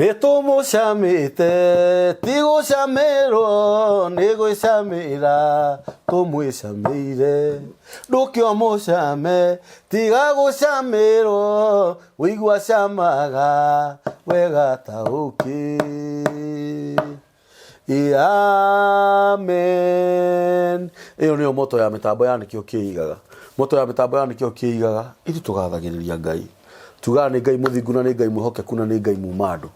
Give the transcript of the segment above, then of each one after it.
Nĩ tũmũcamĩte ti gũcamĩrwo nĩ gwĩcamĩra tũmwĩcamĩire ndũkĩo mũcame tiga gũcamĩrwo wĩigua camaga wega ta ũkĩ. Ĩ, amen. Ĩyo nĩyo moto ya mĩtambo ya nĩkĩo kĩigaga. Moto ya mĩtambo ya nĩkĩo kĩigaga. Ithuĩ tũgathagĩrĩria Ngai. Tugaga nĩ Ngai mũthingu na nĩ Ngai mwĩhokeku na nĩ Ngai muma andũ.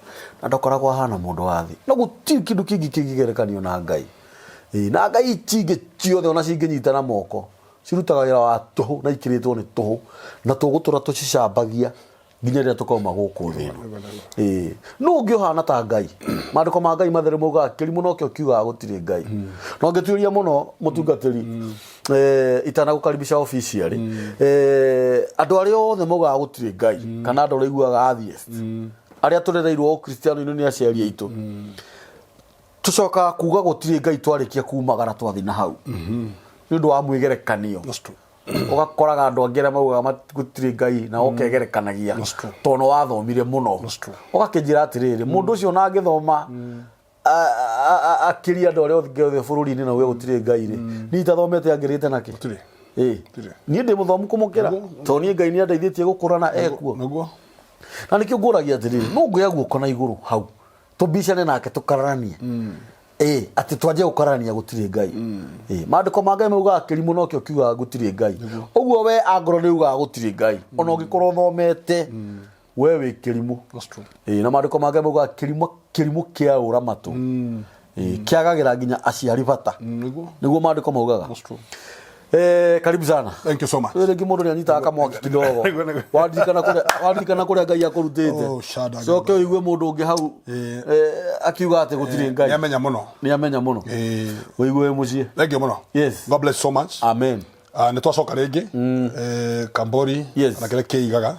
Na ndakoragwo ahana mũndũ wa thĩ. Na gũtirĩ kĩndũ kĩngĩ kĩngĩgerekanio na Ngai. Ĩ, na Ngai ici ingĩ ciothe ona cingĩnyitana moko, cirutaga wĩra wa tũhũ na ikĩrĩtwo nĩ tũhũ. Na tũgũtũra tũcicambagia nginya rĩrĩa tũkauma gũkũ thĩ ĩno. Ĩĩ. Nũ ũngĩ ũhana ta Ngai? Maandĩko ma Ngai matheru maugaga kĩrimũ nokĩo kiugaga gũtirĩ Ngai. Na ũngĩtuĩria mũno mũtungatĩri itanagũkaribisha officially, andũ arĩa othe maugaga gũtirĩ Ngai kana andũ arĩa ũiguaga atheist, arĩa tũrereirwo ũkristiano-inĩ nĩ aciari aitũ, tũcokaga kuga gũtirĩ Ngai twarĩkia kumagara twathiĩ na hau nĩ ũndũ wa mwĩgerekanio. That's true. Ũgakoraga andũ angĩ arĩa maugaga gũtirĩ Ngai na ũkegerekanagia That's true. tondũ nĩ wathomire mũno. That's true. Ũgakĩnjĩra atĩrĩrĩ, mũndũ ũcio ona angĩthoma akĩria andũ arĩa othe othe bũrũri-inĩ na uge gũtirĩ Ngai rĩ, niĩ itathomete angĩrĩte nakĩ? Gũtirĩ. Ĩĩ. Gũtirĩ. Niĩ ndĩ mũthomu kũmũkĩra tondũ niĩ Ngai nĩ andeithĩtie gũkũra na ekuo. Nĩguo. Na nĩkĩo ngũragia atĩrĩrĩ, nũ ngũya guoko na igũrũ hau tũmbicane nake tũkararanie ĩ atĩ twanjie gũkararania gũtirĩ Ngai. Ĩ, maandĩko ma Ngai maugaga kĩrimũ nokĩo kiugaga gũtirĩ Ngai. Ũguo we angorwo nĩ ugaga gũtirĩ Ngai, ona ũngĩkorwo ũthomete we wĩ kĩrimũ. That's true. Ĩ, na maandĩko ma Ngai maugaga kĩrimũ kĩrimũ kĩa ũra matũ. Ĩ, kĩagagĩra nginya aciari bata. Nĩguo. Nĩguo maandĩko maugaga. That's true. Karibu sana. Thank you so much. Rĩu rĩngĩ mũndũ nĩ anyitaga kamwaki kidogo. Nĩguo, nĩguo. Waririkana kũrĩa waririkana kũrĩa Ngai akũrutĩte. Oh, shada Coke ũigue mũndũ ũngĩ hau akiuga atĩ gũtirĩ Ngai. Nĩamenya mũno. Nĩ amenya mũno. Ũigue wĩ mũciĩ. Thank you mũno. Yes. God bless you so much. Amen. Nĩ twacoka rĩngĩ Kambori na kĩrĩa kĩigaga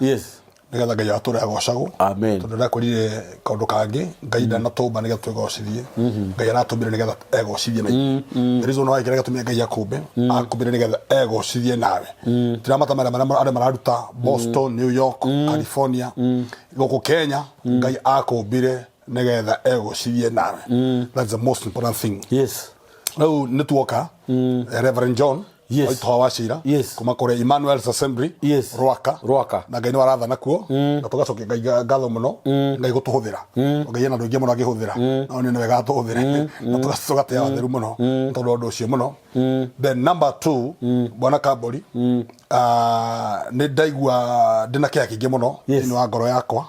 nĩgetha Ngai atũre agocagwo. Amen. Tondũ ndakorire kaũndũ kangĩ Ngai ndanatũmba nĩgetha twĩgocithie. Ngai aratũmbire nĩgetha egocithie na ithuĩ. The reason why kĩrĩa gĩatũmire Ngai akũmbe, akũmbire nĩgetha egocithie nawe. Tiramata marĩa marĩa andũ mararuta Boston, New York, California, gũkũ Kenya, Ngai akũmbire nĩgetha egocithie nawe. That's the most important thing. Rĩu nĩ tuoka Reverend John Waithoa wa Cira kuma kũrĩa Emmanuel's Assembly Rwaka. Rwaka. Na Ngai nĩ warathana kuo na tũgacokia Ngai ngatho mũno Ngai gũtũhũthĩra. Ngai ena andũ aingĩ mũno angĩhũthĩra no nĩ wega atũhũthĩre na tũgatĩa watheru mũno tondũ wa ũndũ ũcio mũno. Then number 2 Bwana Kambori, nĩ ndaigua ndĩna kĩeha kĩingĩ mũno thĩinĩ wa ngoro yakwa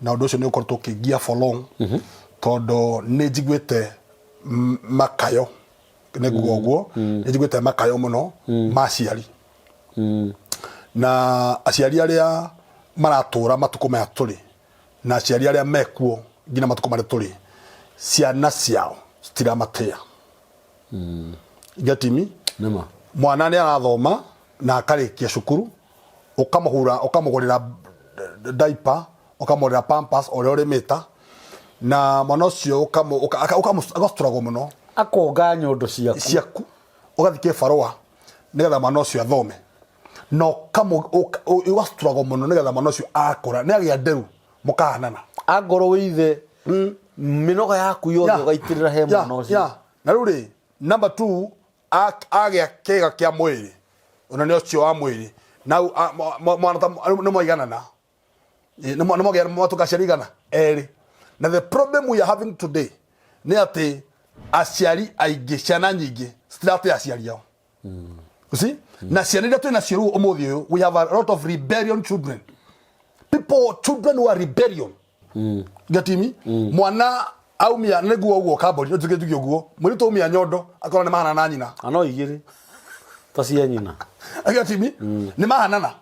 na ũndũ ũcio nĩ ũkoretwo ũkĩngia for long tondũ nĩ njiguĩte makayo nĩ nguga ũguo nĩ njiguĩte makayo mũno ma aciari na aciari arĩa maratũra matukũ maya tũrĩ na aciari arĩa mekuo nginya matukũ marĩa tũrĩ ciana ciao citiramatĩa. Get me? Nĩma. Mwana nĩ arathoma na akarĩkia cukuru ũkamũhura ũkamũgũrĩra diaper ũkamũgũrĩra pampers ũrĩa ũrĩmĩta na mwana ũcio ũgastruggle mũno. Akonga nyondo ciaku. Ciaku ũgathiĩ kĩbarũa nĩgetha mwana ũcio athome na ũgastruggle mũno nĩgetha mwana ũcio akũra nĩ agĩa nderu mũkahanana. Angorwo wĩ ithe mĩnoga yaku yothe ũgaitĩrĩra he mwana ũcio. Na rĩu rĩ number 2 agĩa kĩga kĩa mwĩrĩ ona nĩ ũcio wa mwĩrĩ na mwana ta nĩ mwaiganana nĩ mwagĩa mwatuĩka aciari igana erĩ. Na the problem we are having today nĩ atĩ aciari aingĩ ciana nyingĩ citiratĩa aciari ao. You see? Na ciana iria twĩ nacio rĩu ũmũthĩ ũyũ we have a lot of rebellion children. People, children who are rebellion. Get me? Mwana aumia nĩguo ũguo Kambori, nĩ tuge ũguo. Mũirĩtu aumia nyondo akorwo nĩ mahanana na nyina. Na no igĩrĩ ta cia nyina. Get me? Nĩ mahanana.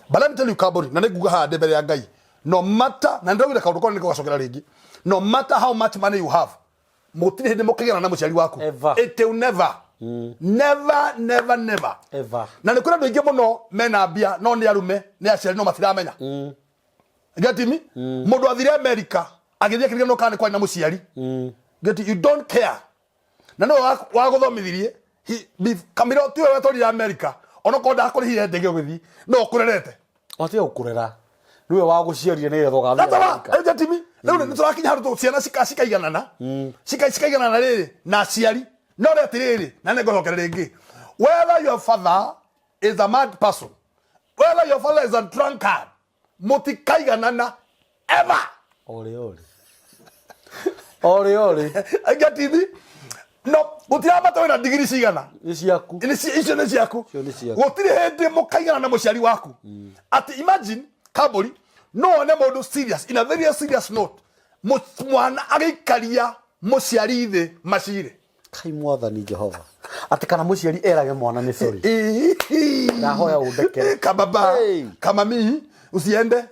But let me tell you Kambori, na nĩ nguga haha ndĩ mbere ya Ngai. No matter, na nĩndĩraugire kaũndũ korwo nĩ gũgacokera rĩngĩ. No matter how much money you have, mũtirĩ hĩndĩ mũkĩgĩana na mũciari waku. Ever. It will never. Never, never, never. Ever. Na nĩ kũrĩ andũ aingĩ mũno mena mbia no nĩ arume nĩ aciari no matiramenya. Get me? Mũndũ athire America agĩthiĩ akĩriganĩrwo kana nĩ kwarĩ na mũciari. Get you don't care. Na nĩwe wagũthomithirie kamĩra tiwe wetwarire America onokorwo ndakũrĩhire ndege ũgĩthiĩ no ũkũrerete. Watiga gũkũrera nĩwe wagũciarire nĩgetha ũgathiĩ That's America. all. Get me? Rĩu nĩ tũrakinya handũ ciana cikaiganana. Cikaiganana rĩrĩ na aciari. No rĩ atĩrĩrĩ, na nĩ ngũcokera rĩngĩ. Whether your father is a mad person, whether your father is a drunkard, mũtikaiganana ever. Ore ore. Ore ore. Get it? No, gũtiramata wĩna ndigiri cigana. Nĩ ciaku. Icio nĩ ciaku. Icio nĩ ciaku. Gũtirĩ hĩndĩ mũkaigana na mũciari waku. Atĩ imagine Kambũri no one mũndũ serious in a very serious note mwana agĩikaria mũciari thĩ macire. Kai mwathani Jehova. Atĩ kana mũciari erage mwana nĩ sorry. Ndahoya ũndekere. Kababa, Hey. kamami usiende.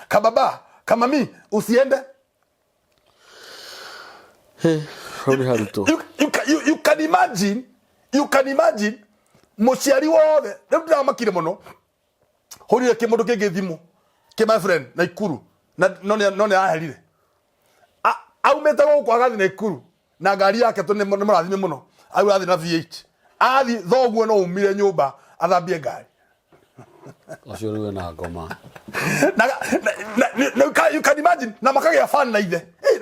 Kababa, kamami usiende. Hey, hau nĩ haritũ. You can imagine, you can imagine mũciari wothe rĩu ndĩramakire mũno hũrire kĩmũndũ kĩngĩ thimũ kĩ my friend Naikuru na no nĩ no nĩ aherire aumĩte gũkũ agathiĩ Naikuru na ngari yake tondũ nĩ mũrathime mũno au athiĩ na V8 athiĩ thoguo no umire nyũmba athambie ngari. Ũcio rĩu ena ngoma. Na you can imagine na makagĩa fan na ithe. Hey,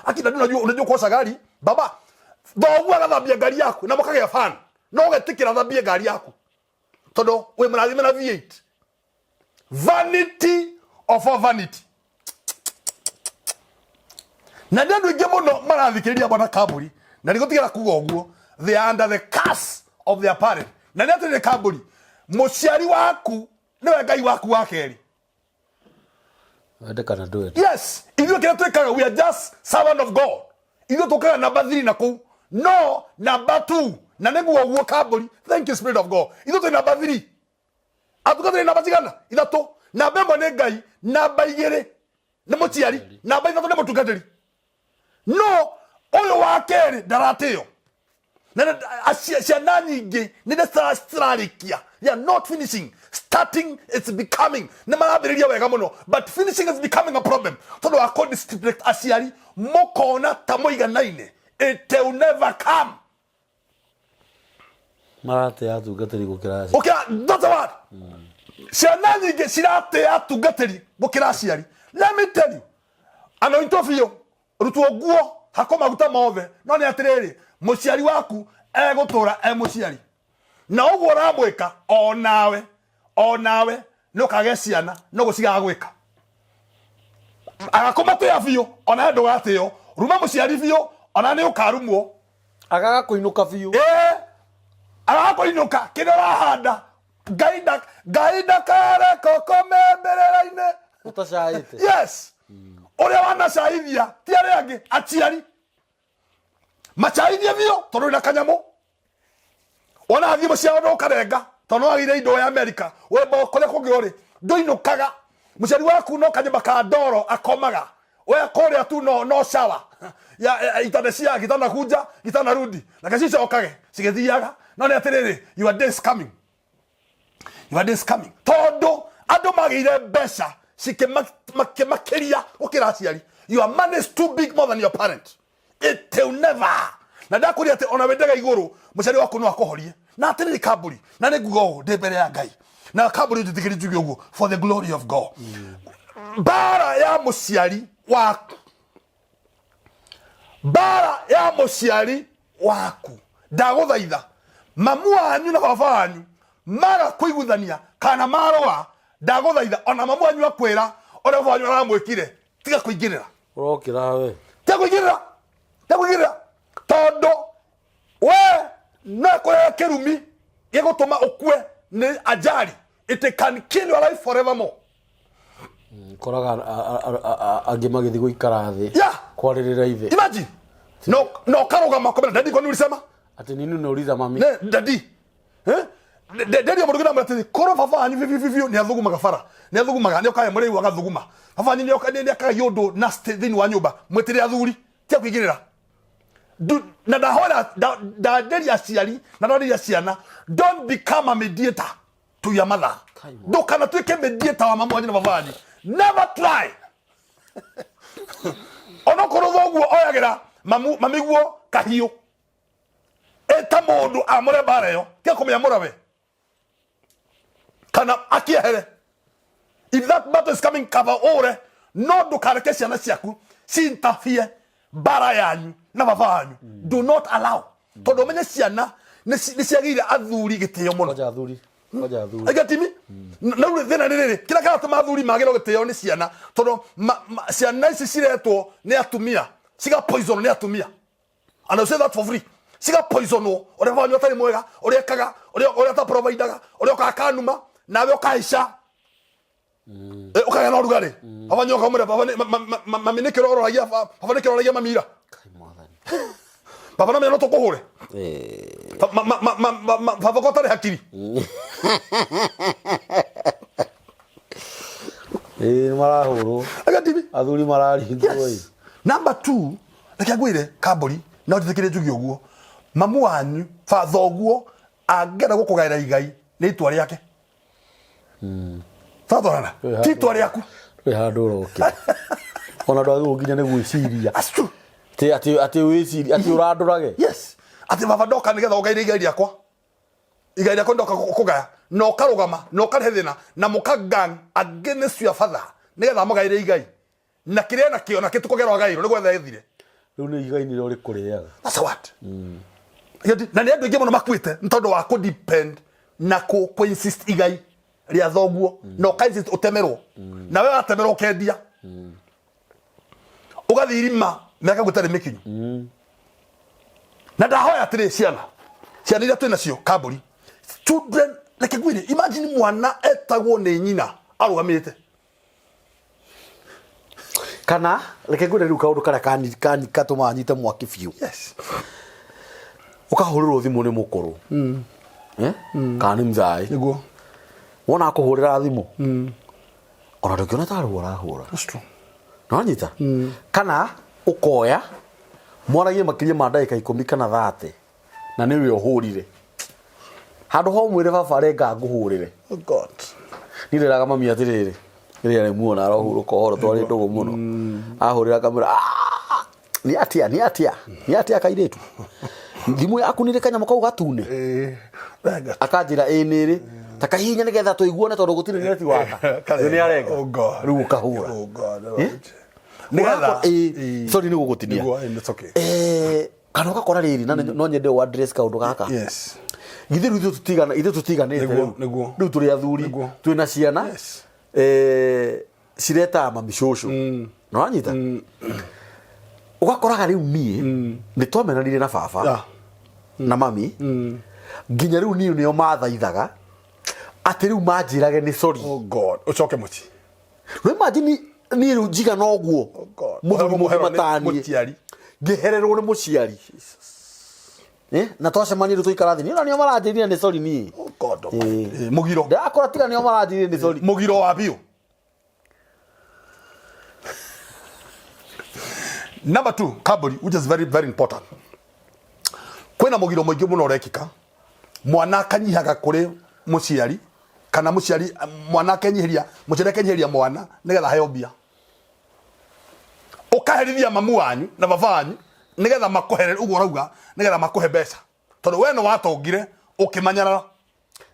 akina unajua kuosha gari baba thoguo agathambia ngari yaku na makagĩa fan no ũgetĩkĩra athambie ngari yaku tondũ wĩ mũrathime na V8. Vanity of all vanity. Na nĩ andũ aingĩ mũno marathikĩrĩria bwana Kambũri na nĩgũtigĩra kuga ũguo, they are under the curse of their parent. Na nĩ atĩrĩrĩ Kambũri, mũciari waku nĩwe Ngai waku wa kerĩ. Wende kana ndwende. Yes, ithuĩ kĩrĩa twĩkaga, we are just servant of God. Ithuĩ tũkaga namba 3 na kũu, no namba 2 na nĩguo ũguo Kambũri. Thank you Spirit of God. Ithuĩ twĩ namba 3. Atungatĩri namba cigana? Ithatũ. Namba 1 nĩ Ngai, namba 2 nĩ mũciari, namba 3 nĩ mũtungatĩri. No ũyũ wa kerĩ ndaratĩo. Na ciana nyingĩ nĩ cirarĩkia. They are not finishing. Starting is becoming. Nĩ marambĩrĩria wega mũno, but finishing is becoming a problem. Tondũ wa kũ-disrespect aciari, mũkona ta mũiganaine. It will never come. Maratĩa atungatĩri gũkĩra aciari. Okay, that's the word. Ciana nyingĩ ciratĩa atungatĩri gũkĩra aciari. Let me tell you. Anointwo biũ, rutwo nguo, hakwo maguta mothe, no nĩ atĩrĩrĩ, mũciari waku egũtũra e mũciari. Na ũguo ũramwĩka, onawe nĩ ũkagĩa ciana, no gũcigaga gwĩka. Agakũmatĩa biũ, onawe ndũgatĩo. Ruma mũciari biũ, ona nĩ ũkarumwo. Agaga kũinũka biũ. Agaga kũinũka, kĩrĩa ũrahanda. Ngai ndakareka ũkome mbĩrĩra-inĩ. Ũtacaĩte. Yes. Ũrĩa wanacaithia ti arĩa angĩ, aciari. Macaithie biũ tondũ wĩna kanyamũ. Wona athiĩ mũciĩ wao ndũkarenga tondũ no agĩire indo ya Amerika. We bo kũrĩa kũngĩ ũrĩ ndũinũkaga. Mũciari waku no kanyũmba ka ndoro akomaga. We kũrĩa tu no shower. Ya itanda cia gitanda kunja, gitanda rudi. Na gacicokage cigĩthiaga. No nĩ atĩrĩrĩ, your day is coming. Your day is coming. Tondũ andũ magĩire mbeca cikĩmakĩria gũkĩra aciari. Your money is too big more than your parent. It will never. Na ndakũria atĩ ona wĩ ndege igũrũ, mũciari waku no akũhorie. Na atĩrĩrĩ Kambũri, na nĩ nguga ũũ ndĩ mbere ya Ngai. Na Kambũri njĩtĩkĩrie njuge ũguo for the glory of God. Mbara ya mũciari waku. Mbara ya mũciari waku. Ndagũthaitha mamu wanyu na baba wanyu maga kũiguithania kana marũa, ndagũthaitha ona mamu wanyu akwĩra ũrĩa baba wanyu aramwĩkire, tiga kũingĩrĩra. Ũrokĩra we. Tiga kũingĩrĩra. Tiga kũingĩrĩra. Tondũ we no kũrehe kĩrumi gĩgũtũma ũkue nĩ ajali. It can kill your life forevermore. Koraga angĩ magĩthiĩ gũikara thĩ. Kwarĩrĩra ithe. Imagine. No, no karũgama kũmera daddy, kwani ulisema? Ati nini unauliza mami? Ne, daddy. Daddy mũndũ kĩndamwĩra atĩrĩ, korwo baba wanyu biũ biũ biũ nĩ athugumaga bara, nĩ athugumaga, nĩ okaga mũrĩu agathuguma. Baba wanyu nĩ akagia ũndũ nasty thĩinĩ wa nyũmba, mwĩtĩre athuri, tiga kũingĩrĩra. Na ndahoera, ndanderia aciari, na ndanderia ciana, don't become a mediator to your mother. Ndũkanatuĩke mediator wa mamu wanyu na baba wanyu. Never try. Onokorwo thoguo oyagĩra mamiguo kahiũ. Eta mũndũ amũre mbara ĩyo, tiga kũmĩamũra we. Kana akĩehere. If that battle is coming, cover ore. No ndũkareke ciana ciaku cintabie mbara yanyu na baba wanyu. Do not allow, tondũ ũmenye ciana nĩ ciagĩire athuri gĩtĩo mũno. Ngoja athuri, ngoja athuri. Aiga timi na rĩu thĩna nĩ rĩrĩ, kĩrĩa kĩratũma athuri magĩrwo gĩtĩo nĩ ciana, tondũ ciana ici ciretwo nĩ atumia, ciga poison nĩ atumia, and I say that for free, ciga poisonwo ũrĩa baba wanyu atarĩ mwega, ũrĩa ekaga, ũrĩa ataprovidaga, ũrĩa okaga kanuma nawe ũkahaica. Ũkagĩa na ũrugarĩ. Baba nyoka ũmwĩre baba mami nĩkĩo ũroragia baba, nĩkĩo ũroragia mami ira. Kai mwathani. Baba no menya no tũkũhũre. Baba ko ũtarĩ hakiri. Ĩĩ, nĩ marahũrwo. Agatimi. Athuri mararingwo ĩ. Yes. Number two, reke ngwĩre kambũri na ũnjĩtĩkĩre njuge ũguo, mamu wanyu bathoguo angĩenda gũkũgaĩra igai nĩ itua rĩake. Twatwarana ti itua rĩaku. Ndũrĩ handũ ũrokĩra, ona ndwagĩrĩirwo nginya nĩ gwĩciria. That's true. Atĩ wĩcirie atĩ ũrandũrage. Yes, atĩ baba ndoka nĩgetha ũgaire igai rĩakwa, igai rĩakwa ndoka kũgaya, na ũkarũgama na ũkarehe thĩna na mũka gang against your father nĩgetha amũgaĩre igai na kĩrĩa nakĩo na kĩtukũgerwo agaĩrwo nĩ gwetha ethire. Rĩu nĩ igai nĩrĩo rĩkũrĩaga. That's what. Na nĩ andũ aingĩ mũno makuĩte nĩ tondũ wa kũ depend na kũ insist igai rĩa thoguo, na ũka insist ũtemerwo, na we watemerwo ũkendia, ũgathiĩ irima mĩaka ĩtarĩ mĩkinyu. Na ndahoya atĩrĩ, ciana iria twĩ nacio kambũri, children, reke ngwĩre, imagine mwana etagwo nĩ nyina arũgamĩte. Kana reke ngwĩre rĩu kaũndũ karĩa katũmaga nyite mwaki biũ. Ũkahũrĩrwo thimũ nĩ mũkũrũ. Eh? Kana nĩ mzaĩ. Nĩguo. Wona akũhũrĩra thimũ, ona ndũngĩona tarĩ we ũrahũra. That's true. Nĩwanyita? Kana ũkoya mwaragie makĩria ma ndagĩka 10 kana 30 na nĩwe ũhũrire. Handũ ha ũmwĩre baba renga ngũhũrĩre. Oh God. Niĩ ndĩraga mami atĩrĩrĩ, rĩrĩa nĩ muona arohurũka ũhoro twarĩ ndũgũ mũno. Ahũrĩra ngamwĩra, "Ah, nĩ atĩa, nĩ atĩa, nĩ atĩa kairĩtu? Thimũ yaku nĩ ĩrĩ kanyamũ kau gatune?" Renga. Akanjĩra ĩĩ nĩ ĩrĩ. Ta kahihinya nĩgetha tũiguane tondũ gũtirĩ netiwaka. Rĩu nĩ arenga. Oh God. Rĩu ũkahũra. Oh God. Eh? Nĩgetha. Ĩĩ, sorry nĩ gũgũtinia. Nĩguo, it's okay. Kana ũgakora rĩrĩ na no nyende ũ address kaũndũ gaka. Githĩ rĩu ithuĩ tũtiganĩte rĩu? Nĩguo. Rĩu tũrĩ athuri, twĩna ciana. Ciretaga mami cũcũ. Nĩwanyita? Ũgakoraga rĩu niĩ nĩ twamenanire na baba na mami, nginya rĩu niĩ nĩo mathaithaga atĩ rĩu manjĩrage nĩ sorry. Oh God. Ũcoke mũciĩ. No imagine niĩ rĩu njigana ũguo, Oh God. mũthuri Mũherwo mũgima nĩ taniĩ, mũciari. ngĩhererwo nĩ mũciari. Na twacemania rĩu tũikara thĩ, niĩ ona nĩo maranjĩrire nĩ sorry niĩ. Oh God. Mũgiro. Ndĩrakora tiga nĩo maranjĩrire nĩ sorry. Mũgiro wa biũ. Number two, Kamburi, which is very very important. Kwĩna mũgiro mũingĩ mũno ũrekĩka, mwana akanyihaga kũrĩ mũciari, kana mũciari mwana akenyihĩria, mũciari akenyihĩria mwana nĩgetha aheo mbia. Ũkaherithia mamu wanyu na baba wanyu nĩgetha makũhere ũguo ũrauga, nĩgetha makũhe mbeca, tondũ we nĩ watongire ũkĩmanyarara.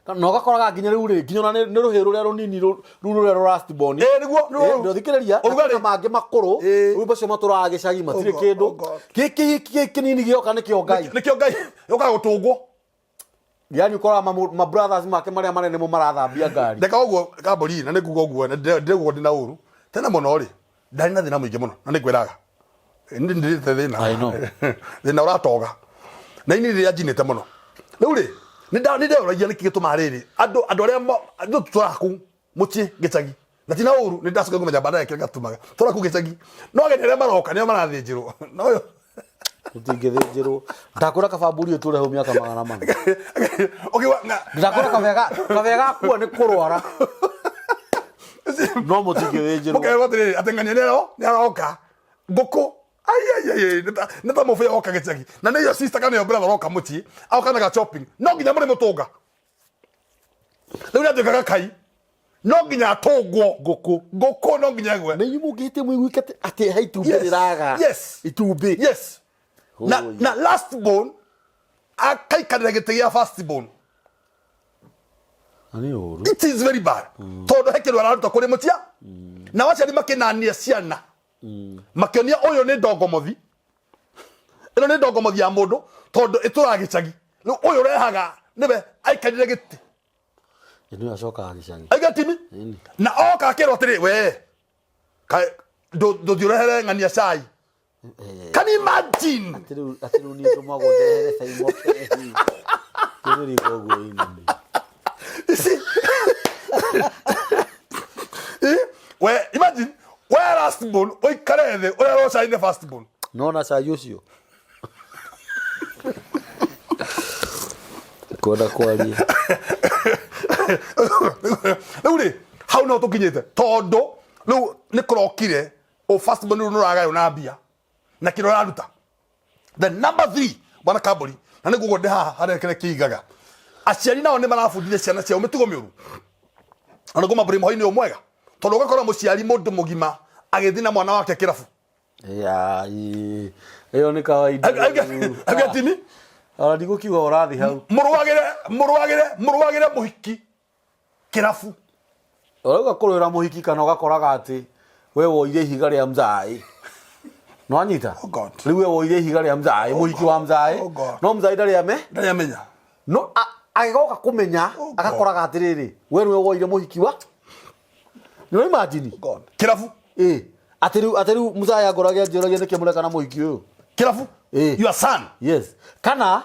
Na ũgakoraga nginya rĩu rĩ, nginya ona nĩ rũhĩ rũrĩa rũnini rũu rũrĩa rũ last born. Ĩĩ, nĩguo, nĩguo. Ndũthikĩrĩria, na Ũrugarĩ. kwĩna mangĩ makũrũ, rĩu macio matũraga gĩcagi matirĩ Oh God, kĩndũ. oh God. Gĩkĩ gĩkĩ kĩnini gĩoka nĩkĩo Ngai. Nĩkĩo Ngai yũkaga gũtũngwo. Yani ũkoraga ma brothers make marĩa manene nĩmo marathambia ngari. Ndeka ũguo kambũri, na nĩnguga ũguo na ndĩrauga ndĩ na ũru tene mũno rĩ, ndarĩ na thĩna mũingĩ mũno na nĩngwĩraga nĩ ndĩrĩte thĩna. I know. Thĩna ũratoga na ini rĩrĩa njinĩte mũno rĩu rĩ, nĩ ndeyoragia nĩkĩ gĩtũmaga rĩrĩ andũ arĩa andũ tũraga kũu mũciĩ gĩcagi, na ti na ũru, nĩ ndacoka kũmenya baadaye kĩrĩa gatũmaga tũra kũu gĩcagi, no ageni arĩa maroka nĩo marathĩnjĩrwo no ũyũ. Tũtingĩthĩnjĩrwo. Ndakwĩra kaba mbũri ĩtũre hau mĩaka 400. Ũkiuga Ndakwĩra kabega gakua nĩ kũrwara. No mũtingĩthĩnjĩrwo. Mũkerwo atĩrĩrĩ, atĩ ng'ania nĩ aroka ngũkũ. Ai, ai, ai, ai, nĩ ta mũbĩa woka gĩcagi, na nĩ iyo sister kana iyo brother oka mũciĩ, aoka na ga shopping, no nginya mũrĩ mũtũnga. Rĩu nĩ atuĩkaga kai no nginya atũngwo. Ngũkũ. Ngũkũ no nginya ĩgwe. Na inyuĩ mũngĩhĩtia mũiguĩke atĩ he itumbĩ rĩraga. Itumbĩ. Yes. Na, Oi. na last born akaikarĩra gĩtĩ gĩa first born. Na nĩ ũru. It is very bad. Tondũ he kĩndũ araruta kũrĩ mũcia. Nao aciari makĩnania ciana, makĩonia ũyũ nĩ ndongomothi, ĩno nĩ ndongomothi ya mũndũ tondũ ĩtũraga gĩcagi. Rĩu ũyũ ũrehaga nĩwe aikarire gĩtĩ. Ĩno acokaga gĩcagi. Aiga timi na oka akĩrwo atĩrĩ, we kaĩ ndũthiĩ ũrehere ng'ania cai. Can you imagine? Atĩ rĩu niĩ ndũmagwo ndehere cai mokehi. Nĩ ũguo ĩnene. You see? Eh? We imagine we last born ũikare thĩ ũrerwo cai nĩ first born. Nona cai ũcio. Kwenda kwaria. Rĩu rĩ, hau no tũkinyĩte tondũ rĩu nĩ kũrokire o first born rĩu nĩ ũragaywo na mbia na kĩrĩa ũraruta. The number 3, bwana Kambũri, na nĩ guo ndĩ haha harĩa kĩrĩa kĩigaga aciari nao nĩ marabundithia ciana ciao mĩtugo mĩũru, na nĩguo mambũri moho-inĩ ũyũ mwega, tondũ ũgakora mũciari mũndũ mũgima agĩthiĩ na mwana wake kĩrabu. Ya, ĩ, ĩyo nĩ kawaida. Agatimi. Ona ndigũkiuga ũrathiĩ hau. Mũrũagĩre, mũrũagĩre, mũrũagĩre mũhiki kĩrabu. Ũrauga kũrũĩra mũhiki kana ũgakoraga atĩ we woire ihiga rĩa mzaĩ. Nĩwanyita? Oh God. Rĩu we woire ihiga rĩa mzaĩ, mũhiki wa mzaĩ. Oh God. No mzaĩ ndarĩ ame. Ndarĩ amenya. No agĩgoka kũmenya Oh God. agakoraga atĩrĩrĩ, we nĩwe woire mũhiki wa. Nĩ imagine? Oh God. Kĩrabu. Ĩ, atĩ rĩu mzaĩ angorage anjũragia nĩkĩ mũreka na mũhiki ũyũ. Kĩrabu. Ĩ. Your son. Yes. Kana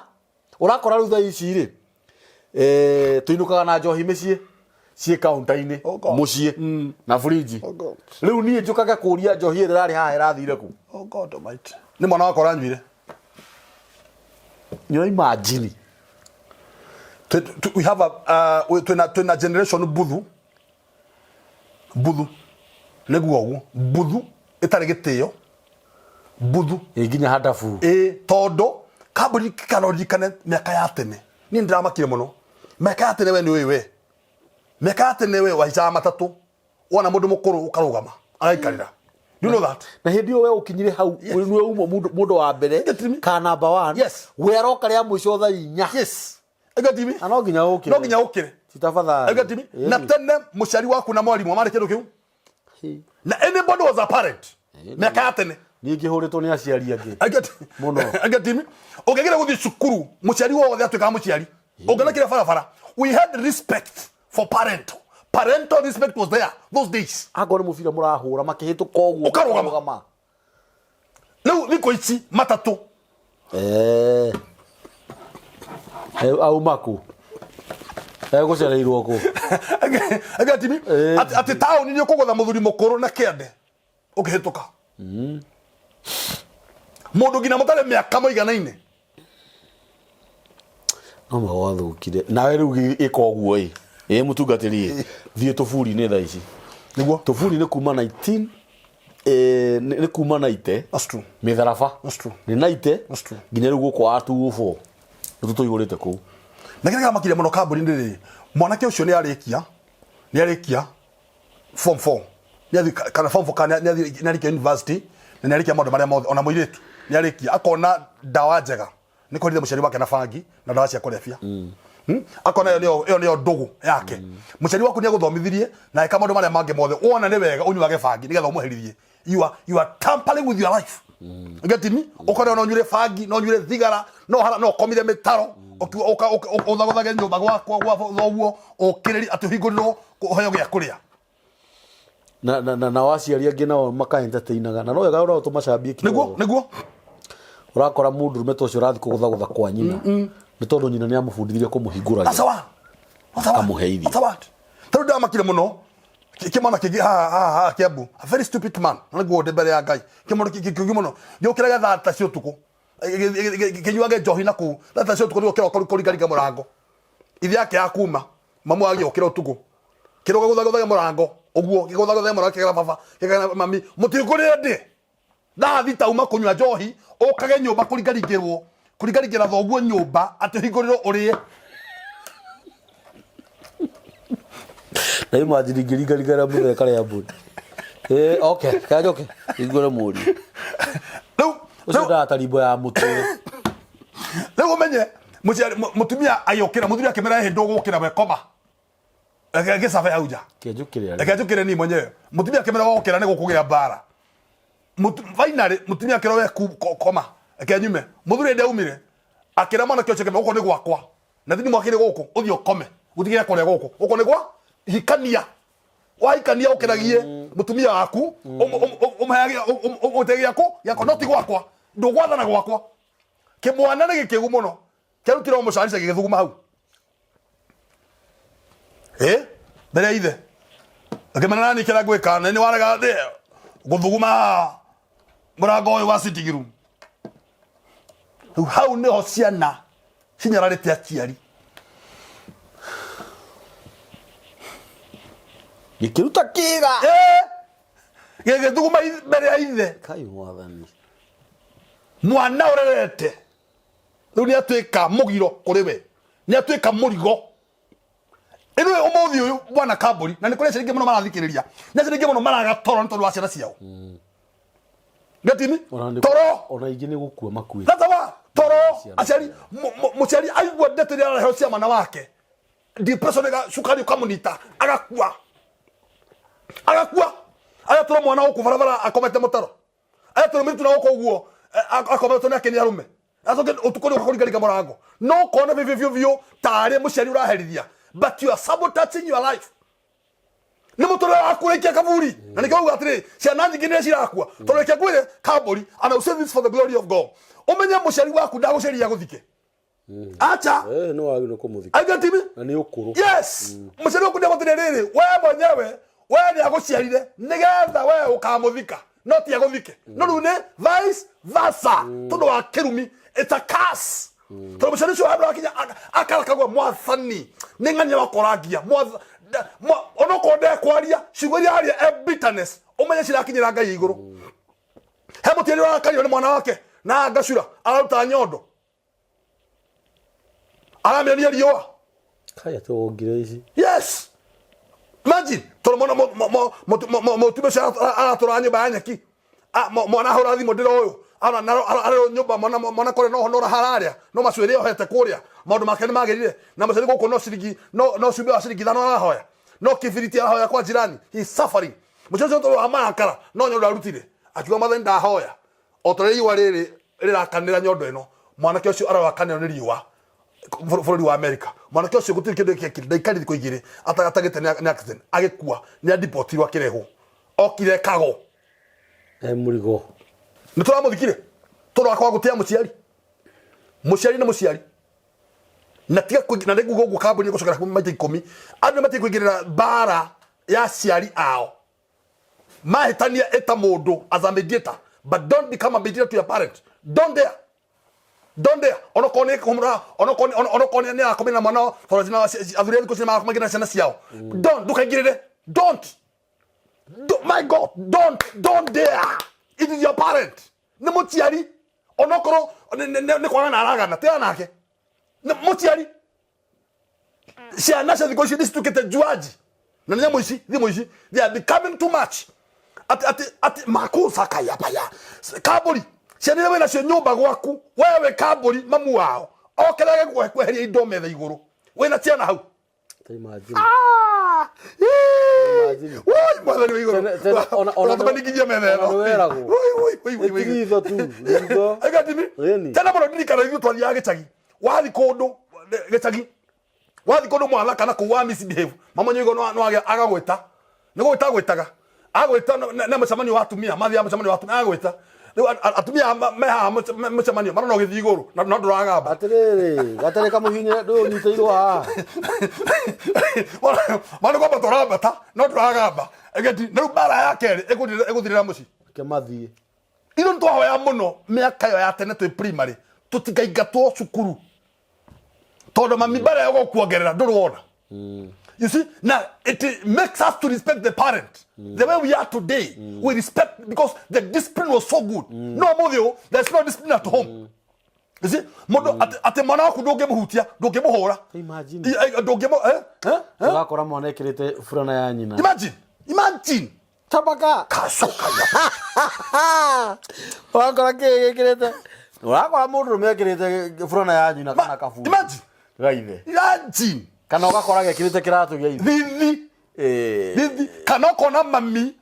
ũrakora rĩu thaa ici rĩ, tũinũkaga na njohi mĩciĩ ciĩ kaunta-inĩ Oh God. mũciĩ na fridge. Oh God. Rĩu niĩ njũkage kũria njohi ĩrĩa ĩrarĩ haha ĩrathire kũ. Oh God Almighty. Nĩ mwana wakwa ũranyuire. Nĩ imagine. We have a twĩna generation buthu. Buthu. Nĩguo ũguo. Buthu ĩtarĩ gĩtĩo. Buthu. Ĩ nginya hadabu. Ĩ tondũ kambuni kana ũririkane mĩaka ya tene. Niĩ nĩndĩramakire mũno. Mĩaka ya tene we nĩ ũĩ we. Mĩaka ya tene we wahaicaga matatũ. Wona mũndũ mũkũrũ ũkarũgama agaikarĩra. Do you know that? Na hĩndĩ ĩyo we ũkinyire hau nĩwe uma mũndũ wa mbere Get me? ka number 1. Yes. We aroka rĩa mũico thaa 4. Yes. Get me? Na no nginya ũkĩre. No nginya ũkĩre. Ti tafadhali. Get me? Na tene mũciari waku na mwarimũ marĩ kĩndũ kĩu. Na anybody was a parent. Mĩaka ya tene. Niĩ ngĩhũrĩtwo nĩ aciari angĩ. Mũno. Get me? Ũngĩagire gũthiĩ cukuru mũciari wothe atuĩkaga mũciari. Ũngĩonekire barabara. We had respect for parental. Parental respect was there those days. Angorwo nĩ mũbira mũrahũra makĩhĩtũka ũguo. Ũkarũgama. Rĩu thikũ ici matatũ. Auma kũ? Egũcereirwo kũ? Get me? Atĩ taũni nĩ ũkũgũtha mũthuri mũkũrũ na kĩande ũkĩhĩtũka. Mũndũ nginya mũtarĩ mĩaka mũiganaine. No magwathũkire. Nawe rĩu ĩka ũguo ĩ. Ĩ mũtungatĩri ĩ. Thiĩ tũburi-inĩ thaa ici. Nĩguo. Tũburi nĩ kuma 19 nĩ kuma 90. That's true. Mĩtharaba. That's true. Nĩ 90. That's true. Nginya rĩu gũkũ wa 204. Nĩ tũtũihũrĩte kũu. Na kĩrĩa kĩramakire mũno kambuni-inĩ rĩ, mwanake ũcio nĩ arĩkia, nĩ arĩkia form 4. Nĩ athiĩ kana form 4 kana nĩ athiĩ nĩ arĩkia university na nĩ arĩkia maũndũ marĩa mothe ona mũirĩtu nĩ arĩkia akona ndawa njega nĩ kũherithia mũciari wake na bangi na ndawa cia kũrebia. Akona ĩyo nĩyo ĩyo nĩyo ndũgũ yake. Mũciari waku nĩ agũthomithirie na eka maũndũ marĩa mangĩ mothe wona nĩ wega ũnyuage bangi nĩgetha ũmũherithie. You are tampering with your life. Get me? Ũkona no ũnyuire bangi, no ũnyuire thigara, no hara no ũkomire mĩtaro, ũthagothage nyũmba gwakwa gwa thoguo, ũkĩrĩrie atĩ ũhingũrĩrwo ũheo gĩa kũrĩa. Na aciari angĩ nao maka entertainaga na no wega no tũmacambie kidogo. Nĩguo, nĩguo. Ũrakora mũndũrũme ta ũcio ũrathiĩ kũgũthagũtha kwa nyina nĩ tondũ nyina nĩ amũbundithirie kũmũhingũragia. That's the one. That's the one. Akamũhe irio. That's the one. Tondũ ndamakire mũno kĩmwana kĩngĩ haha haha haha Kiambu, a very stupid man, na nĩguo ndĩ mbere ya Ngai, kĩmwana kĩngĩ mũno gĩũkĩraga thaa ta cia ũtukũ kĩnyuage njohi na kũu thaa ta cia ũtukũ nĩguo kĩroko kũringaringa mũrango, ithe yake ya kuma mamu agĩũkĩra ũtukũ kĩroka gũthagũthage mũrango ũguo gĩgũthagũthage mũrango kĩgera baba kĩgera mami mũtihingũrĩre ndĩ thaa thita uma kũnyua njohi ũkage nyũmba kũringaringĩrwo kũringaringĩra thoguo nyũmba atĩ ũhingũrĩrwo ũrĩe. Na imagine ngĩringaringana mũthee karĩa mbũri. Okay, kana njoke hingũre mũriũ. Rĩu Ũcio ndarataribwo ya mũtwe. Rĩu ũmenye mũciari mũtumia agĩũkĩra mũthuri akĩmera ĩhĩ ndũgũkĩra we koma. Reke ngĩcabe hau nja. Kenjũkĩre arĩa. Reke njũkĩre niĩ mwenyewe. Mũtumia akĩmera wokĩra nĩ gũkũgĩa mbara. Finally mũtumia akĩra we koma. Reke nyume. Mũthuri hĩndĩ aumire akĩra mwanake ũcio akĩmwĩra gũkũ nĩ gwakwa. Na thini mwakĩrĩ gũkũ ũthiĩ ũkome. Gũtigĩra kũrĩa gũkũ. Gũkũ nĩ gwa hikania. Wahikania ũkĩragie mũtumia waku ũmũheage ũmũte gĩaku gĩakwa no ti gwakwa. Ndũgwathana gwakwa. Kĩmwana nĩ gĩkĩgu mũno. Kĩarutire o mũcarica gĩgĩthuguma hau. Ĩ mbere ya ithe. Akĩmena nani kĩrĩa ngwĩka na nĩ warega gũthuguma haha mũrango ũyũ wa sitting room. Rĩu hau nĩho ciana cinyararĩte aciari. Gĩkĩruta kĩga. Ĩ gĩgĩthuguma mbere ya ithe. Kai mwathani. Mwana ũrerete rĩu nĩ atuĩka mũgiro kũrĩ we, nĩ atuĩka mũrigo. Ĩno ũmũthĩ ũyũ bwana Kambũri, na nĩ kũrĩ aciari aingĩ mũno marathikĩrĩria, nĩ aciari aingĩ mũno maraga toro nĩ tondũ wa ciana ciao. Getimi? Toro. Ona ingĩ nĩ gũkua makuĩte. That's why toro aciari mũciari aigua ndeto iria araheo cia mwana wake depression ĩga cukari ũkamũnita agakua agakua agatũra mwana gũkũ barabara akomete mũtaro agatũra mũirĩtu na gũkũ ũguo akometwo nĩ akeni arũme acoke ũtukũ nĩ ũka kũringaringa mũrango no ũkona biũ biũ biũ tarĩ mũciari ũraherithia but you are sabotaging your life nĩ mũtũrĩre waku ũraikia kaburi na nĩkĩo uga atĩrĩ ciana nyingĩ nĩ cirakua tondũ reke ngwĩre kambũri and I will say this for the glory of God ũmenye mũciari waku ndagũciarire agũthike acha Eh, nĩ wagĩrĩirwo kũmũthika I get me na nĩ ũkũrũ yes mũciari waku nĩagũtĩrĩ rĩrĩ we mwenyewe we nĩ agũciarire nĩgetha we ũkamũthika no ti agũthike no rĩu nĩ vice versa tondũ wa kĩrumi it's a curse tondũ mũciari ũcio handũ akinya akarakagwo mwathani nĩ ng'ania wakorangia onokorwo ndekwaria ciugo iria aria e bitterness ũmenye cirakinyĩra ngai igũrũ he mũtiari ũrakario nĩ mwana wake na ngacura araruta nyondo aramĩonia riũa Kai atĩ wongire ici. yes imagine tondũ mwana mũtumia ũcio aratũra nyũmba ya nyeki mwana ahũra thimũ ndĩra ũyũ arerwo nyũmba mwana mwana kũrĩa no no hararĩa no macuĩrĩ ohete kũrĩa maũndũ make nĩ magĩrire na mũciari gũkũ no ciringi no no cumbĩ wa ciringi ithano arahoya no kibiriti arahoya kwa jirani he is suffering mũciari ũcio tondũ wa marakara no nyondo arutire akiuga mwathani ndahoya o ta ũrĩa riũa rĩrĩ rĩrakanĩra nyondo ĩno mwanake ũcio arorakanĩrwo nĩ riũa bũrũri wa America mwanake ũcio gũtirĩ kĩndũ gĩekire ndaikarire thikũ igĩrĩ atagĩte nĩ accident agĩkua nĩ adipotirwo akĩrehwo okire kago E mũrigo. Nĩ tũramũthikire tondũ wa kwaga gũtĩa mũciari mũciari nĩ mũciari na tiga na nĩ nguga ũguo kambuni gũcokera maita ikũmi andũ nĩ matige kũingĩrĩra mbara ya aciari ao mahĩtania ĩta mũndũ as a mediator but don't become a mediator to your parent don't dare don't dare onokorwo nĩ kũmũra onokorwo onokorwo nĩ arakomire na mwana tondũ cina athuri a thikũ ici nĩmarakomagia na ciana ciao don't ndũkaingĩrĩre don't my god don't don't dare it is your parent nĩ mũciari onokorwo nĩ kwagana aragana tigana nake nĩ mũciari ciana cia thikũ ici nĩ cituĩkĩte njuanji na nĩ nyamũ ici thimũ ici they are becoming too much ati ati ati makusa kayabaya kambũri ciana iria wĩ nacio nyũmba gwaku wewe kambũri mamu wao okerage kweheria indo metha igũrũ wĩna ciana hau Ta imagine. Ah! Ii! Imagine. Woi, mwathani wa igũrũ Tene- ona- Ũratũmaningithia metha ona ĩno. nĩ weragwo. Woi, woi, woi, woi, woi. Ĩ ti ritho tu, ritho. Aiga timi. Ĩni. Tene mũno ndirikana ithuĩ twathiaga gĩcagi wathi kũndũ gĩcagi wathi kũndũ mwana kana kũu wa misbehave mama nyuigo no no agagwĩta nĩ gwĩta agwĩtaga agwĩta na mũcemanio wa atumia mathiaga mũcemanio wa atumia agwĩta rĩu atumia me haha mũcemanio marona ũgĩthiĩ igũrũ na no ndũragamba Atĩrĩrĩ, gatarĩ kamũhinyĩre ndũyũ ũnyitĩirwo haha. mana kwamba tũrambata no ndũragamba Egeti, na rĩu mbara ya kerĩ ĩgũthirĩra mũciĩ Reke mathiĩ. Ithuĩ nĩtwahoya mũno mĩaka ĩyo ya tene twĩ primary tũtikaingatwo cukuru tondũ mami mbara ĩyo gũkuongerera ndũrĩ wona You see, now it makes us to respect the parent. The way we are today, we respect because the discipline was so good. No mũthĩ there's no discipline at home. You see, mũndũ atĩ mwana waku ndũngĩmũhutia, ndũngĩmũhũra. Imagine. Ndũngĩmũ eh, eh, eh? Ũrakora mwana ekĩrĩte burana ya nyina. Imagine, imagine. Tabaka. Kacoka. Ũrakora kĩĩ gĩkĩrĩte? Ũrakora mũndũrũme ekĩrĩte burana ya nyina kana kaburi. Imagine. Gaithe. Imagine. Kana ũgakora gekĩrĩte kĩratũ gĩa ithe. Thithi. Eh. Thithi. Kana ũkona mami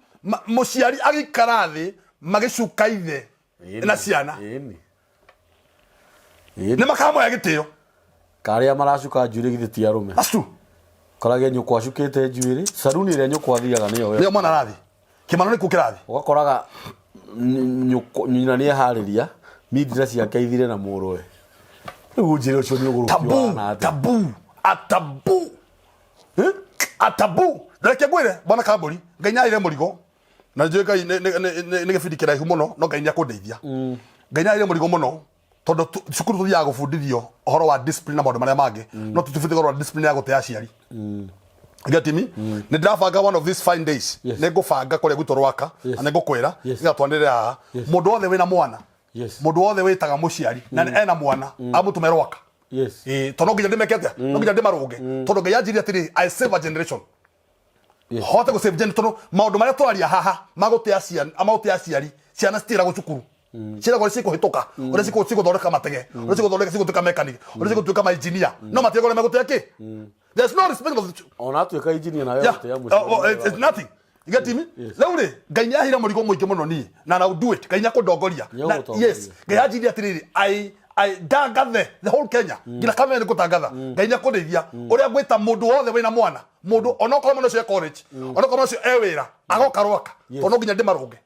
mũciari agĩikara thĩ magĩcuka ithe na ciana. Ĩni. Nĩ makamoya gĩtĩo. Karĩa maracuka njuĩrĩ githĩ ti arũme. Acu. Korage nyũkwa acukĩte njuĩrĩ. Saruni ĩrĩa nyũkwa athiaga nĩyo. Nĩyo mwana arathi. Kĩmano nĩkuo kĩrathi. Ũgakoraga nyina nĩ eharĩria mindira ciake ithire na mũrũwe. Rĩu njĩre ũcio nĩ ũgũrũki Tabu, ũhana atĩa? tabu, a tabu. Eh? A tabu. Na reke ngwĩre bwana Kambũri, Ngai nĩ arĩire mũrigo. Na njũĩ Ngai nĩ gĩbindi kĩraihu mũno, no Ngai nĩ akũndeithia. Ngai nĩ arĩire mũrigo mũno tondũ cukuru tũthiaga gũbundithio ũhoro wa discipline na maũndũ marĩa mangĩ, no tũtibundithio ũhoro wa discipline ya gũtĩa aciari. Get me? Nĩ ndĩrabanga one of these fine days. Nĩ ngũbanga kũrĩa gwitũ Rwaka, na nĩ ngũkwĩra, nĩgetha twanĩrĩre haha. Mũndũ wothe wĩna mwana, mũndũ wothe wĩtaga mũciari na ena mwana, amũtũme Rwaka. Ĩĩ, tondũ no nginya ndĩmeke atĩa? No nginya ndĩmarũnge. Tondũ Ngai anjĩrire atĩrĩrĩ, I save a generation. Hote gũ save gen tondũ maũndũ marĩa tũraria haha magũtĩa ciana, magũtĩa aciari, ciana citiĩragwo cukuru. Ciĩragwo ũrĩa cikũhĩtũka, ũrĩa cigũthondeka matege, ũrĩa cigũthondeka cigũtuĩka mechanic, ũrĩa cigũtuĩka ma engineer. No matiĩragwo ũrĩa megũtĩa kĩ? There's no respect of the Ona atuĩka engineer nawe Yeah. gũtĩa mũciari. Oh, it's nothing. You get me? Rĩu rĩ, Ngai nĩ aheire mũrigo mũingĩ mũno niĩ na I will do it. Ngai nĩ akũndongoria. Nĩ Na- agũtongoria. Yes. Ngai anjĩrire atĩrĩrĩ, I ndangathe the whole Kenya. Nginya Kameme nĩ ngũtangatha. Ngai nĩ akũndeithia. Ũrĩa ngwĩta mũndũ wothe wĩna mwana, mũndũ onokorwo mwana ũcio e college, onokorwo mwana ũcio e wĩra, agoka Rwaka. Tondũ no nginya ndĩmarũnge.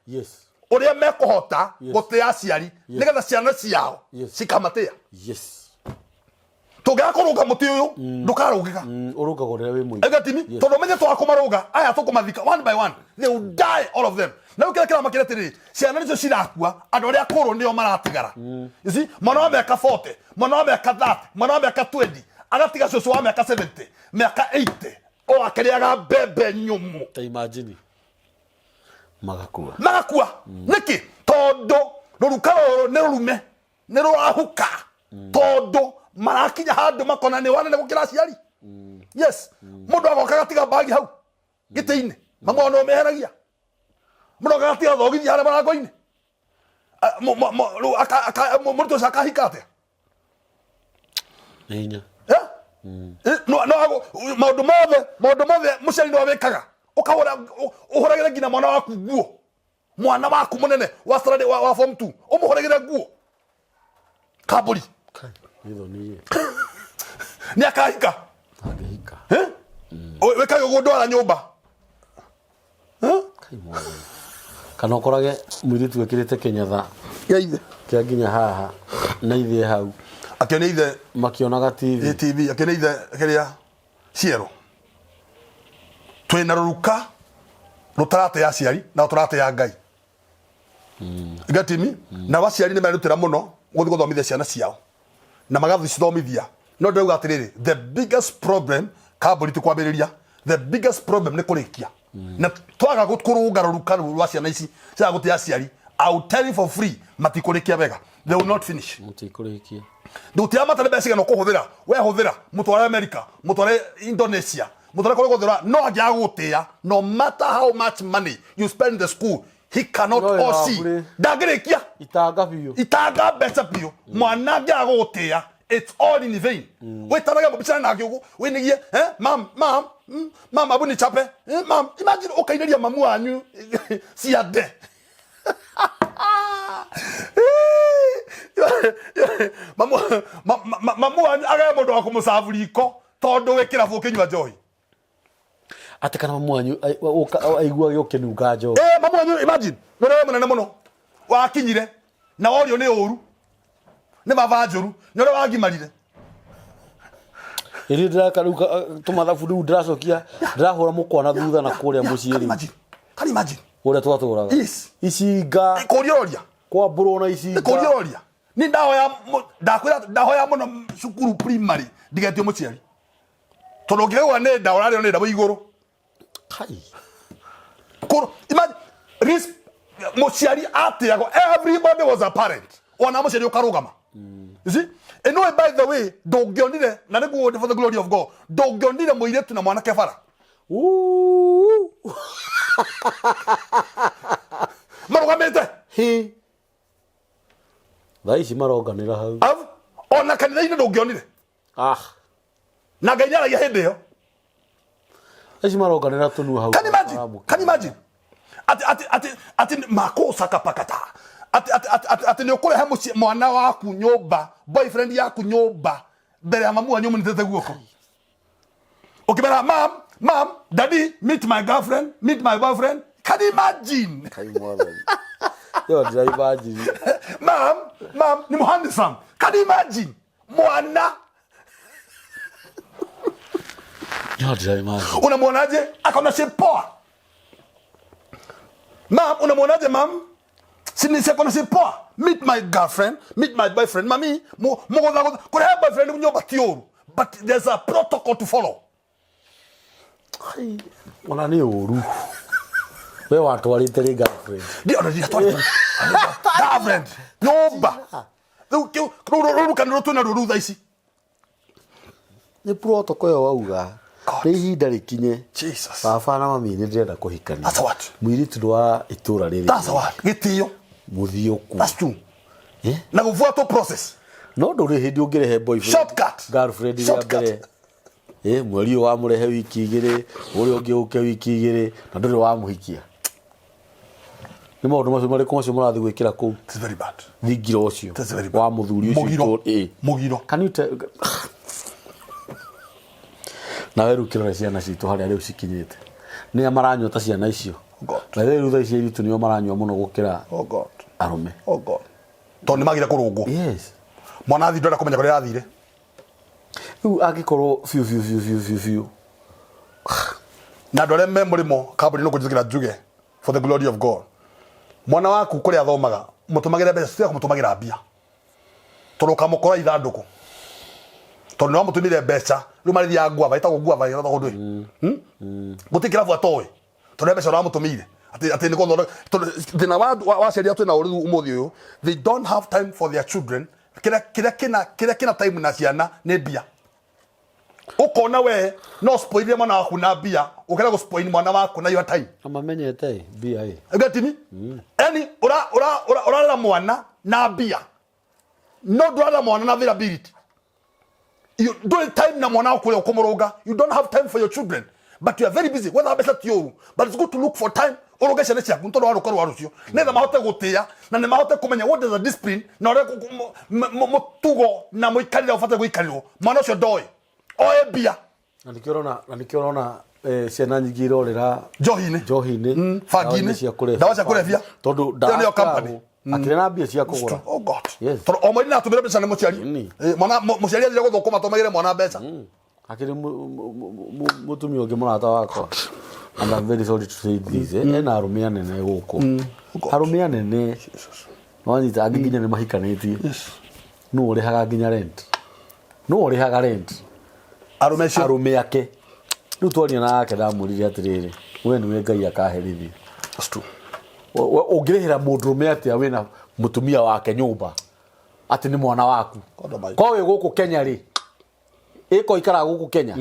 Ũrĩa mekũhota gũtĩa aciari nĩgetha ciana ciao cikamatĩa. Tũngĩaga kũrũnga mũtĩ ũyũ ndũkarũngĩka. Ũrũngagwo rĩrĩa wĩ mũingĩ. Ega timi tondũ menye twaga kũmarũnga aya tũkũmathika one by one, they will die, all of them. Na rĩu kĩrĩa kĩramakĩra atĩrĩrĩ, ciana nĩcio cirakua, andũ arĩa akũrũ nĩo maratigara. You see, mwana wa mĩaka 40, mwana wa mĩaka 30, mwana wa mĩaka 20 agatiga cũcũ wa mĩaka 70, mĩaka 80, o akĩrĩaga mbembe nyũmũ. Ta imagine magakua. Magakua nĩkĩ? Tondũ rũruka rũrũ nĩ rũrume, nĩ rũrahuka, tondũ marakinya handũ makona nĩ wanene gũkĩra aciari. Yes, mũndũ agoka agatiga mbagi hau gĩtĩ-inĩ, mamwe no meheragia, mũndũ agoka agatiga thogithi harĩa mũrango-inĩ. Rĩu mũrutwo ũcio akahika atĩa? Nĩ hinya. Eh? Eh, no maũndũ mothe mũciari no wĩkaga, ũkahũra, ũhũragĩre nginya mwana waku nguo, mwana waku mũnene wa standard wa form 2, ũmũhũragĩre nguo kambũri. Nĩ thoni. Nĩ akahika. Angĩhika. Eh? Wĩkage ũguo ndwara nyũmba. Kai mwathani. Kana ũkorage mũirĩtu ekĩrĩte kĩnyatha ya ithe kĩa nginya haha na ithe hau akĩonia ithe makĩonaga TV. TV, akĩonia ithe kĩrĩa ciero. Twĩna rũruka rũtaratĩa aciari na tũratĩa Ngai. Get me? Na aciari nĩ merutĩra mũno gũthiĩ gũthomithia ciana ciao na magathicithomithia, no ndĩrauga atĩrĩrĩ, the biggest problem kambũri ti kwambĩrĩria, the biggest problem nĩ kũrĩkia. Na twaga kũrũnga rũruka rũu rwa ciana ici ciaga gũtĩa aciari, I will tell you for free, matikũrĩkia wega, they will not finish. Mũtikũrĩkia. Ndũtia mata nĩ mbeca cigana ũkũhũthĩra, we hũthĩra, mũtware America, mũtware Indonesia, mũtware kũrĩa guothe no angĩaga gũgũtĩa, no matter how much money you spend in the school, he cannot No, or she wĩra ndangĩrĩkia. Itanga biũ. Itanga mbeca biũ, mwana angĩaga gũgũtĩa, it's all in vain. Wĩtanage mũbicane nake ũguo wĩnigie, eh, mam, mam, mam, abu ni chape, eh, mam. Imagine ũkainĩria mamu wanyu ciande. Mamu wanyu agaya mũndũ wa kũmũcabu riko tondũ wĩ kĩrabu ũkĩnyua njohi. Atĩ kana mamu wanyu aiguage ũkĩnunga njohi. Eh, mamu wanyu, imagine nĩ ũrĩa mũnene mũno wakinyire na worio nĩ ũru nĩ baba njũru nĩ ũrĩa wagimarire. Ĩrĩ ndĩraka rĩu tũmathabu rĩu ndĩracokia ndĩrahũra mũkwa na thutha na kũrĩa mũciĩ Can rĩu. imagine, can imagine. Kũrĩa twatũraga. Icinga. Kũria ũroria. Kwambũrwo na icinga. Kũria ũroria ni ndahoya ndakwĩra ndahoya mũno cukuru primary ndigetio mũciari tondũ ũngĩgwa nĩ nda ũrarĩo nĩ nda wĩ igũrũ. Kai. Kũrũ imagine mũciari atĩagwo, everybody was a parent, ona mũciari ũkarũgama. You see, anyway, by the way, ndũngĩonire na nĩguo for the glory of God, ndũngĩonire mũirĩtu na mwanake bara. Ooh. Marũgamĩte. Hi. Thaa ici maronganĩra hau. Ona kanitha-inĩ ndũngĩonire. Ah. Na Ngai nĩaragia hĩndĩ ĩyo. Acio maronganĩra tũnua hau. Can you imagine? Can you imagine? Ati ati ati ati makosa kapakata. Ati ati ati ati, ati nĩ ũkũrehe mũciĩ mwana waku nyũmba, boyfriend yaku nyũmba mbere ya mamu wanyu mũnyitĩte guoko. Ũkĩmera mam, mam, daddy, meet my girlfriend, meet my boyfriend. Can you imagine? Kai mwathani. Yo ndĩra imagine. Mam, mam, ni handsome. Can you imagine? Mwana Yo ndĩra imagine. Unamwonaje? Akaona shape poa. Mam, unamwonaje mam? Si ni akona shape poa. Meet my girlfriend, meet my boyfriend. Mami, mugotha gotha. Kurehe boyfriend nyumba ti ũru. But there's a protocol to follow. Ai, ona nĩ ũru. We watwarĩte rĩ girlfriend. Ndio ona ndiatwarĩte girlfriend. Nyũmba. Rĩu kĩu rũrũ rũkanĩrwo twĩna ruo rĩu thaa ici. Nĩ protocol ĩyo wauga. God. Nĩ ihinda rĩkinye. Jesus. Baba na mami nĩ ndĩrenda kũhikania. That's what. Mũirĩtu nĩ wa itũra rĩrĩ. That's what. Gĩtĩo. Mũthiĩ ũkuo. That's true. Eh? Na gũbuatwo process. No ndũrĩ hĩndĩ ũngĩrehe boyfriend. Shortcut. Girlfriend rĩa Shortcut. mbere. Eh, mweri ũyũ wamũrehe wiki igĩrĩ, ũrĩa ũngĩ ũke wiki igĩrĩ, na ndũrĩ wamũhikia. Nĩ maũndũ macio marĩkũ macio mũrathiĩ gwĩkĩra kũu? It's very bad. Thingira ũcio That's very bad. wa mũthuri ũcio Mũgiro. ĩĩ. Mũgiro. Can you tell nawe rĩu kĩrore ciana citũ harĩa rĩu cikinyĩte nĩa maranyua ta ciana icio God. na rĩu thaa ici airĩtu nĩo maranyua mũno gũkĩra Oh God. arũme. Oh God. Tondũ nĩ magire kũrũngwo. Yes. Mwana athi ndwenda kũmenya kũrĩa athire. Rĩu angĩkorwo biũ biũ biũ biũ biũ biũ Na andũ arĩa me mũrĩmo kambuni no kũnjĩtĩkĩra njuge for the glory of God. Mwana waku kũrĩa athomaga mũtũmagĩre mbeca tiga kũmũtũmagĩra mbia. Tondũ ũkamũkora ithandũkũ. Tondũ nĩ wamũtũmire mbeca rĩu marĩthiaga guava ĩtagwo guava ĩtagwo ndũĩ. Gũtirĩ kĩrabu atoĩ. Tondũ mbeca ũramũtũmĩire. Atĩ atĩ nĩ gũthondeka tondũ thĩna wa aciari arĩa twĩnao rĩu ũmũthĩ ũyũ, they don't have time for their children. Kĩrĩa kĩrĩa kĩna kĩrĩa kĩna time na ciana nĩ mbia. Ũkona we no spoilire mwana waku na mbia, ũkĩrega gũ spoil mwana waku na your time. Na mamenyete ĩ mbia ĩ. You get me? Yani ura ura ura urarera mwana na mbia. No ndũrarera mwana na availability. You don't time na mwana waku ũrĩa ũkũmũrũnga. You don't have time for your children. But you are very busy. Wetha mbeca ti ũru. But it's good to look for time ũrũnge ciana ciaku nĩ tondũ wa rũka rwa rũcio. Nĩgetha mahote gũtĩa na nĩ mahote kũmenya what is a discipline na ũrĩa mũtugo na mũikarĩre ũbataire gũikarĩrwo. Mwana ũcio ndoĩ. Oe mbia. Na nĩkĩo ũrona na nĩkĩo ũrona ciana nyingĩ irorĩra Njohi-inĩ. njohi-inĩ, Bangi-inĩ. ndawa-inĩ cia kũrebia. Ndawa cia kũrebia. Tondũ Ĩyo nĩyo company. akĩrĩ na mbia cia kũgũra. Oh God. Yes. Tondũ o mweri natũmĩra mbeca nĩ mũciari. Ĩni. Mwana mũciari athire gũthũkũma tũmagĩre mwana mbeca. Akĩrĩ mũtumia ũngĩ mũrata wakwa. And I'm very sorry to say this. Ena arũme anene gũkũ. Arũme anene. Wanyita angĩ nginya nĩ mahikanĩtie. Nũ ũrĩhaga nginya rent? Nũ ũrĩhaga rent? Arũme acio. Arũme ake. Rĩu twaria nake ndamwĩrire atĩrĩrĩ, we nĩwe Ngai akaherithia. That's true. Ũngĩrĩhĩra mũndũrũme atĩa wĩna mũtumia wake nyũmba atĩ nĩ mwana waku? God almighty. Ko wĩ gũkũ Kenya rĩ, ĩko ikaraga gũkũ Kenya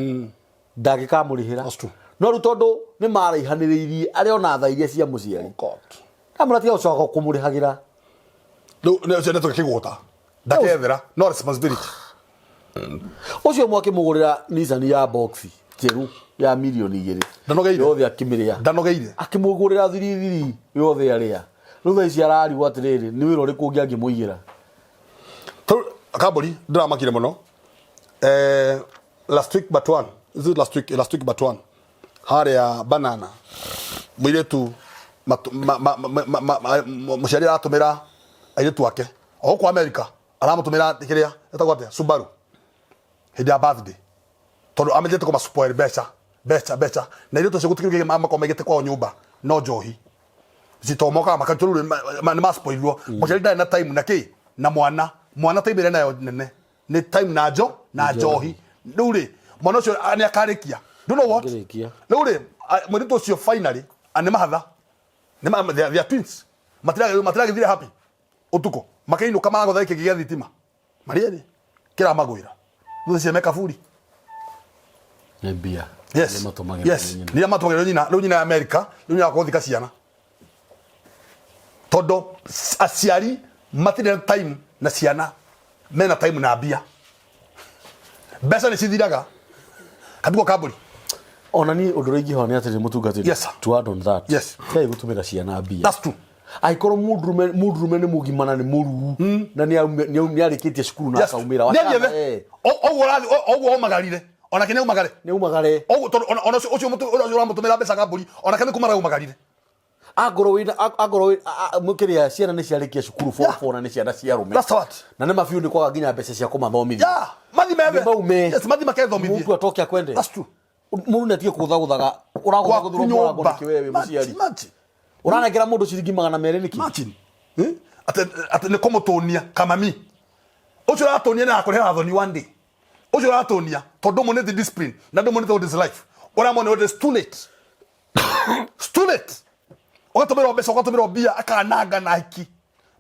ndangĩkamũrĩhĩra. That's true. No rĩu tondũ nĩ maraihanĩrĩirie arĩ ona tha iria cia mũciari. Oh God. Ndamwĩra tiga gũcoka kũmũrĩhagĩra. Rĩu nĩ ũcio nĩtũke kĩgũta. Ndakethera no responsibility. Ũcio mwakĩmũgũrĩra Nissan ya box njerũ ya mirioni igĩrĩ. Ndanogeire. Yothe akĩmĩrĩa. Ndanogeire. Akĩmũgũrĩra thirithiri yothe arĩa. Rĩu thaa ici ararigwo atĩrĩrĩ, nĩ wĩra ũrĩkũ ũngĩ angĩmũigĩra? Tondũ kambuni ndĩramakire mũno. Last week but one. Is it last week? Last week but one. Harĩa banana. Mũirĩtu mũciari aratũmĩra airĩtu ake. O gũkũ America aramũtũmĩra kĩrĩa ĩtagwo atĩa? Subaru. Hĩndĩ ya birthday. Tondũ amenyete kũma spoil mbeca, mbeca, mbeca. Na airĩtu acio gũtirĩ kĩndũ makoragwo maigĩte kwao nyũmba no njohi. Citomokaga makarutwo rĩu nĩ ma spoilirwo. Mũciari ndarĩ na time na kĩ? Na mwana. Mwana time ĩrĩa nayo nene nĩ time na njo na njohi. Rĩu rĩ mwana ũcio nĩ akarĩkia. Do you know what? Ndangĩrĩkia. Rĩu rĩ mũirĩtu ũcio finally nĩ mahatha. Nĩ ma, they are twins. Matiragĩthire happy. Ũtukũ makĩinũka magotha gĩkĩ gĩa thitima. Marĩ erĩ kĩramagwĩra. Thutha ũcio me kaburi. Nĩ mbia. Yes. Nĩ matũmagĩra Yes. nyina. Nĩ matũmagĩra nyina. Rĩu nyina ya America, rĩu nyina gũthika ciana. Tondũ aciari matirĩ na time na ciana, mena time na mbia. Mbeca nĩ cithiraga. Kaduko kamburi. Ona niĩ ũndũ ũrĩa ingĩhoya nĩ atĩrĩrĩ mũtungatĩri. Yes, sir. To add on that. Yes. Tigai gũtũmĩra ciana mbia. That's true. Angĩkorwo mũndũrũme mũndũrũme nĩ mũgima na nĩ mũruu na nĩ arĩkĩtie cukuru na Yes. akaumĩra Nĩ wachana, athiĩ eh, Ũguo ũrathiĩ ũguo omagarire. Onake nĩ aumagare. nĩ aumagare. Ũguo tondũ ona ũcio ũcio ũcio ũramũtũmĩra mbeca kamburi onake nĩ kumara aumagarire. Angorwo wĩna angorwo kĩrĩa ciana nĩ ciarĩkia cukuru form 4 na nĩ ciana cia arũme. That's what. Na nĩ mabiũ nĩ kwaga nginya mbeca cia kũmathomithia. Yeah. Mathi methe. Nĩ maume. Yes, mathi makethomithie. Mũndũ atoke akwende. That's true. Mũndũ nĩ atige kũgũthagũthaga ũragũthagũthĩrwo mũrango nĩkĩ wewe mũciari. Imagine. Ũranengera mũndũ ciringi 200 nĩkĩ? Imagine. Eh? Atĩ atĩ nĩ kũmũtũnia kamami. Ũcio ũratũnia nĩ akũrĩhĩra thoni one day. Ũcio ũratũnia tondũ ndũmuonete discipline na ndũmuonete what is life. Ũramuona it's too late. It's too late. Ũgatũmĩrwo mbeca ũgatũmĩrwo mbia akananga na hiki.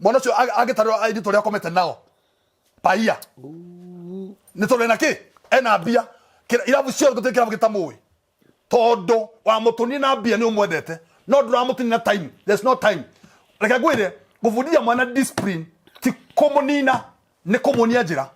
Mwana ũcio angĩtarĩrwo airĩtu arĩa akomete nao. Paia. Nĩ tondũ ena kĩ? Ena mbia. Irabu ciothe gũtirĩ kĩrabu gĩtamũĩ. Tondũ wamũtũnia na mbia nĩ ũmwendete no ndũramũtũnia na time. There's no time. Reke ngwĩre gũbundithia mwana discipline ti kũmũnina nĩ kũmuonia njĩra.